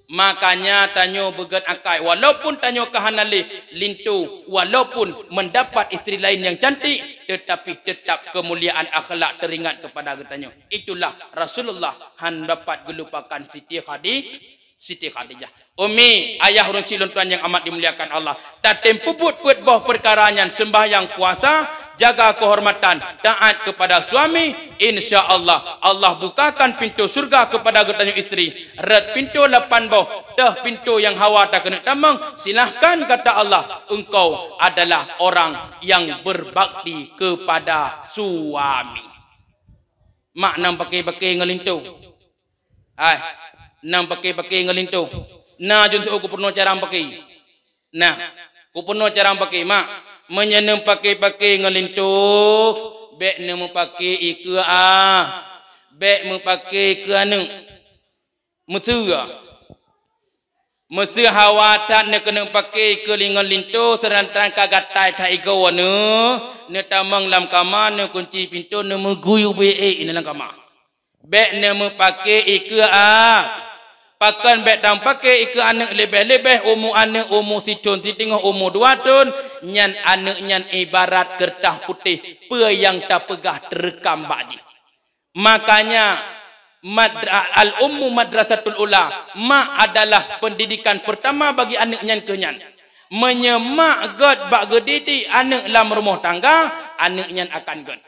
Makanya tanyoe beugét akai, walaupun tanyoe ka hana lé linto, walaupun mendapat istri lain yang cantik, tetapi tetap kemuliaan akhlak teringat kepada geutanyoe. Itulah Rasulullah hana dapat geulupakan Siti Khadi-, Siti Khadijah. Umi, ayah ureuëng syiek lôn tuan nyang amat dimuliakan Allah, tatem peubuet peuet boh peukara nyan, sembahyang, puasa, jaga kehormatan, taat kepada suami, insya Allah, Allah bukakan pintu syurga kepada geutanyoe istri. Rot pintu lapan boh, toh pintu nyang hawa takeuneuk tamong, silahkan, kata Allah, engkau adalah orang yang berbakti kepada suami. Mak nam paké-paké ngon linto. Hai, nam paké-paké ngon linto. Na jeuet seuôt kupeurunoe cara paké. Nah, kupeurunoe cara paké, mak. Meunyoe nam paké-paké ngon linto, bék nam meupaké ikeue a. Bék meupaké ikeue aneuëk. Meuseue. Meuseu hawa that neukeuneuk paké ikeue lingon linto, seudangkan ka gatai that igoe neuh, neutamong lam kama, neukunci pintoe, neumeugui ubé ék inan lam kama. Bék neumeupaké ikeue a. Pakon bék tamupaké ikeue aneuëk leubeh-leubeh umu aneuëk umu sithon siteungoh umu dua thon, nyan aneuëk nyan ibarat keureutah putéh, peue nyang tapeugah teureukam bak jih. Makanya, madra-, al-ummu madrasatul ula, mak adalah pendidikan pertama bagi aneuëk nyan keuh nyan. Meunyoe mak gét bak geudidik aneuëk lam rumoh tangga, aneuëk nyan akan gét.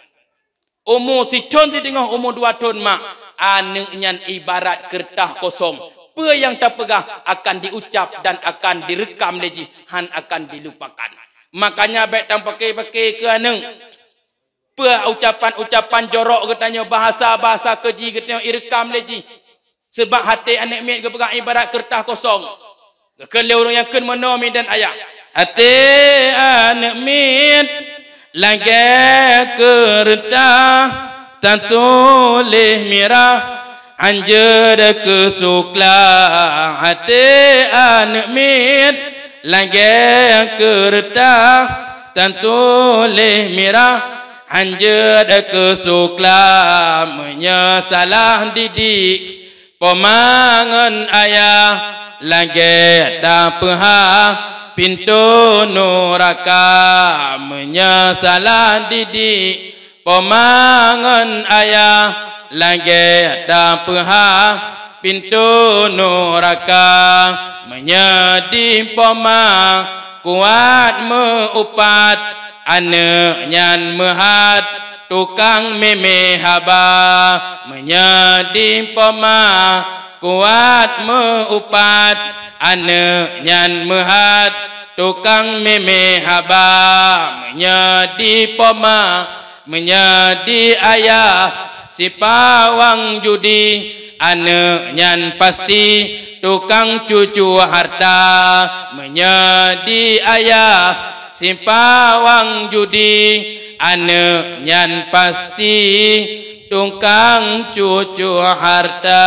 Umu sithon siteungoh, umu dua thon mak, aneuëk nyan ibarat keureutah kosong. Peue nyang tapeugah akan diucap dan akan direukam lé jih, han akan dilupakan. Makanya bék tamupaké-paké ikeue aneuëk. Peue ucapan-ucapan jorok geutanyoe, bahasa-bahasa keuji geutanyoe ireukam lé jih. Seubab até aneuëk miet geupeugah ibarat keureutah kosong. Geukheun lé ureuëng nyang kheun meunoe mi dan ayah. Até aneuëk miet lagée keureutah tatuléh mirah, hanjeuet keu sukla. Até aneuëk miet lagée keureutah tatuléh mirah, hanjeuet keu sukla. Meunyoe salah didik, poma ngon ayah lagée tapeuhah pintoe nuraka. Meunyoe salah didik, poma ngon ayah lagée tapeuhah pintoe nuraka. Meunyoe di poma kuat meu-upat, aneuëk nyan meuhat tukang mémé haba. Meunyoe di poma kuat meu-upat, aneuëk nyan meuhat tukang mémé haba. Meunyoe di poma, meunyoe di ayah sipawang judi, aneuëk nyan pasti tukang cucu harta. Meunyoe di ayah sipawang judi, aneuëk nyan pasti tukang cucu harta.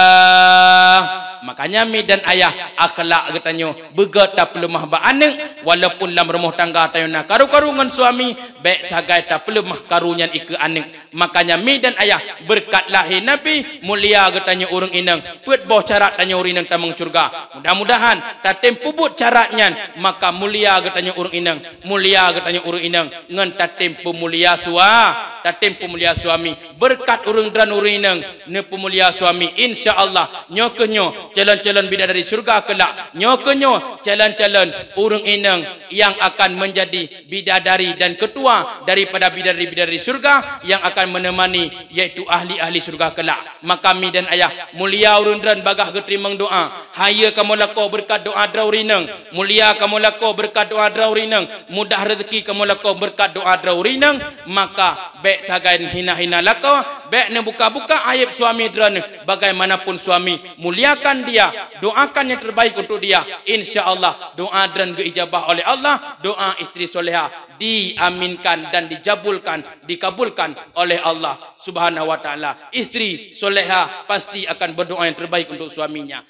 Makanya mi dan ayah, akhlak geutanyoe beugét tapeuleumah bak aneuëk, walaupun lam rumoh tangga tanyoe na karu-karu ngon suami, bék sagai tapeuleumah karu nyan ikeue aneuëk. Makanya mi dan ayah, beureukat lahé Nabi, mulia geutanyoe ureuëng inong, peuet boh syarat tanyoe ureuëng inong tamong syeuruga. Mudah-mudahan tatem peubuet syarat nyan, maka mulia geutanyoe ureuëng inong, mulia geutanyoe ureuëng inong, ngon tatem peumulia sua-, tatem peumulia suami. Beureukat ureuëng droen ureuëng inong neupeumulia suami, insya Allah, nyoe keuh nyoe calon-calon bidadari syeuruga keulak, nyoe keuh nyoe calon-calon ureuëng inong nyang akan menjadi bidadari dan ketua daripada bidadari-bidadari syeuruga nyang akan menemani, yaitu ahli-ahli syeuruga keulak. Maka mi dan ayah, mulia ureuëng droen bagaih geuteurimong doa. Hayeue kamoe lakoe beureukat doa droe ureuëng inong. Mulia kamoe lakoe beureukat doa droe ureuëng inong. Mudah rezeki kamoe lakoe beureukat doa droe ureuëng inong. Maka bék sagai hina-hina lakoe, bék neubuka-buka aéb suami droeneuh. Bagaimanapun suami, muliakan dia, doakan yang terbaik untuk dia. Insya Allah, doa droen geuijabah oleh Allah, doa istri soleha diaminkan dan dijabulkan, dikabulkan oleh Allah Subhanahu wa Taala. Istri soleha pasti akan berdoa yang terbaik untuk suaminya.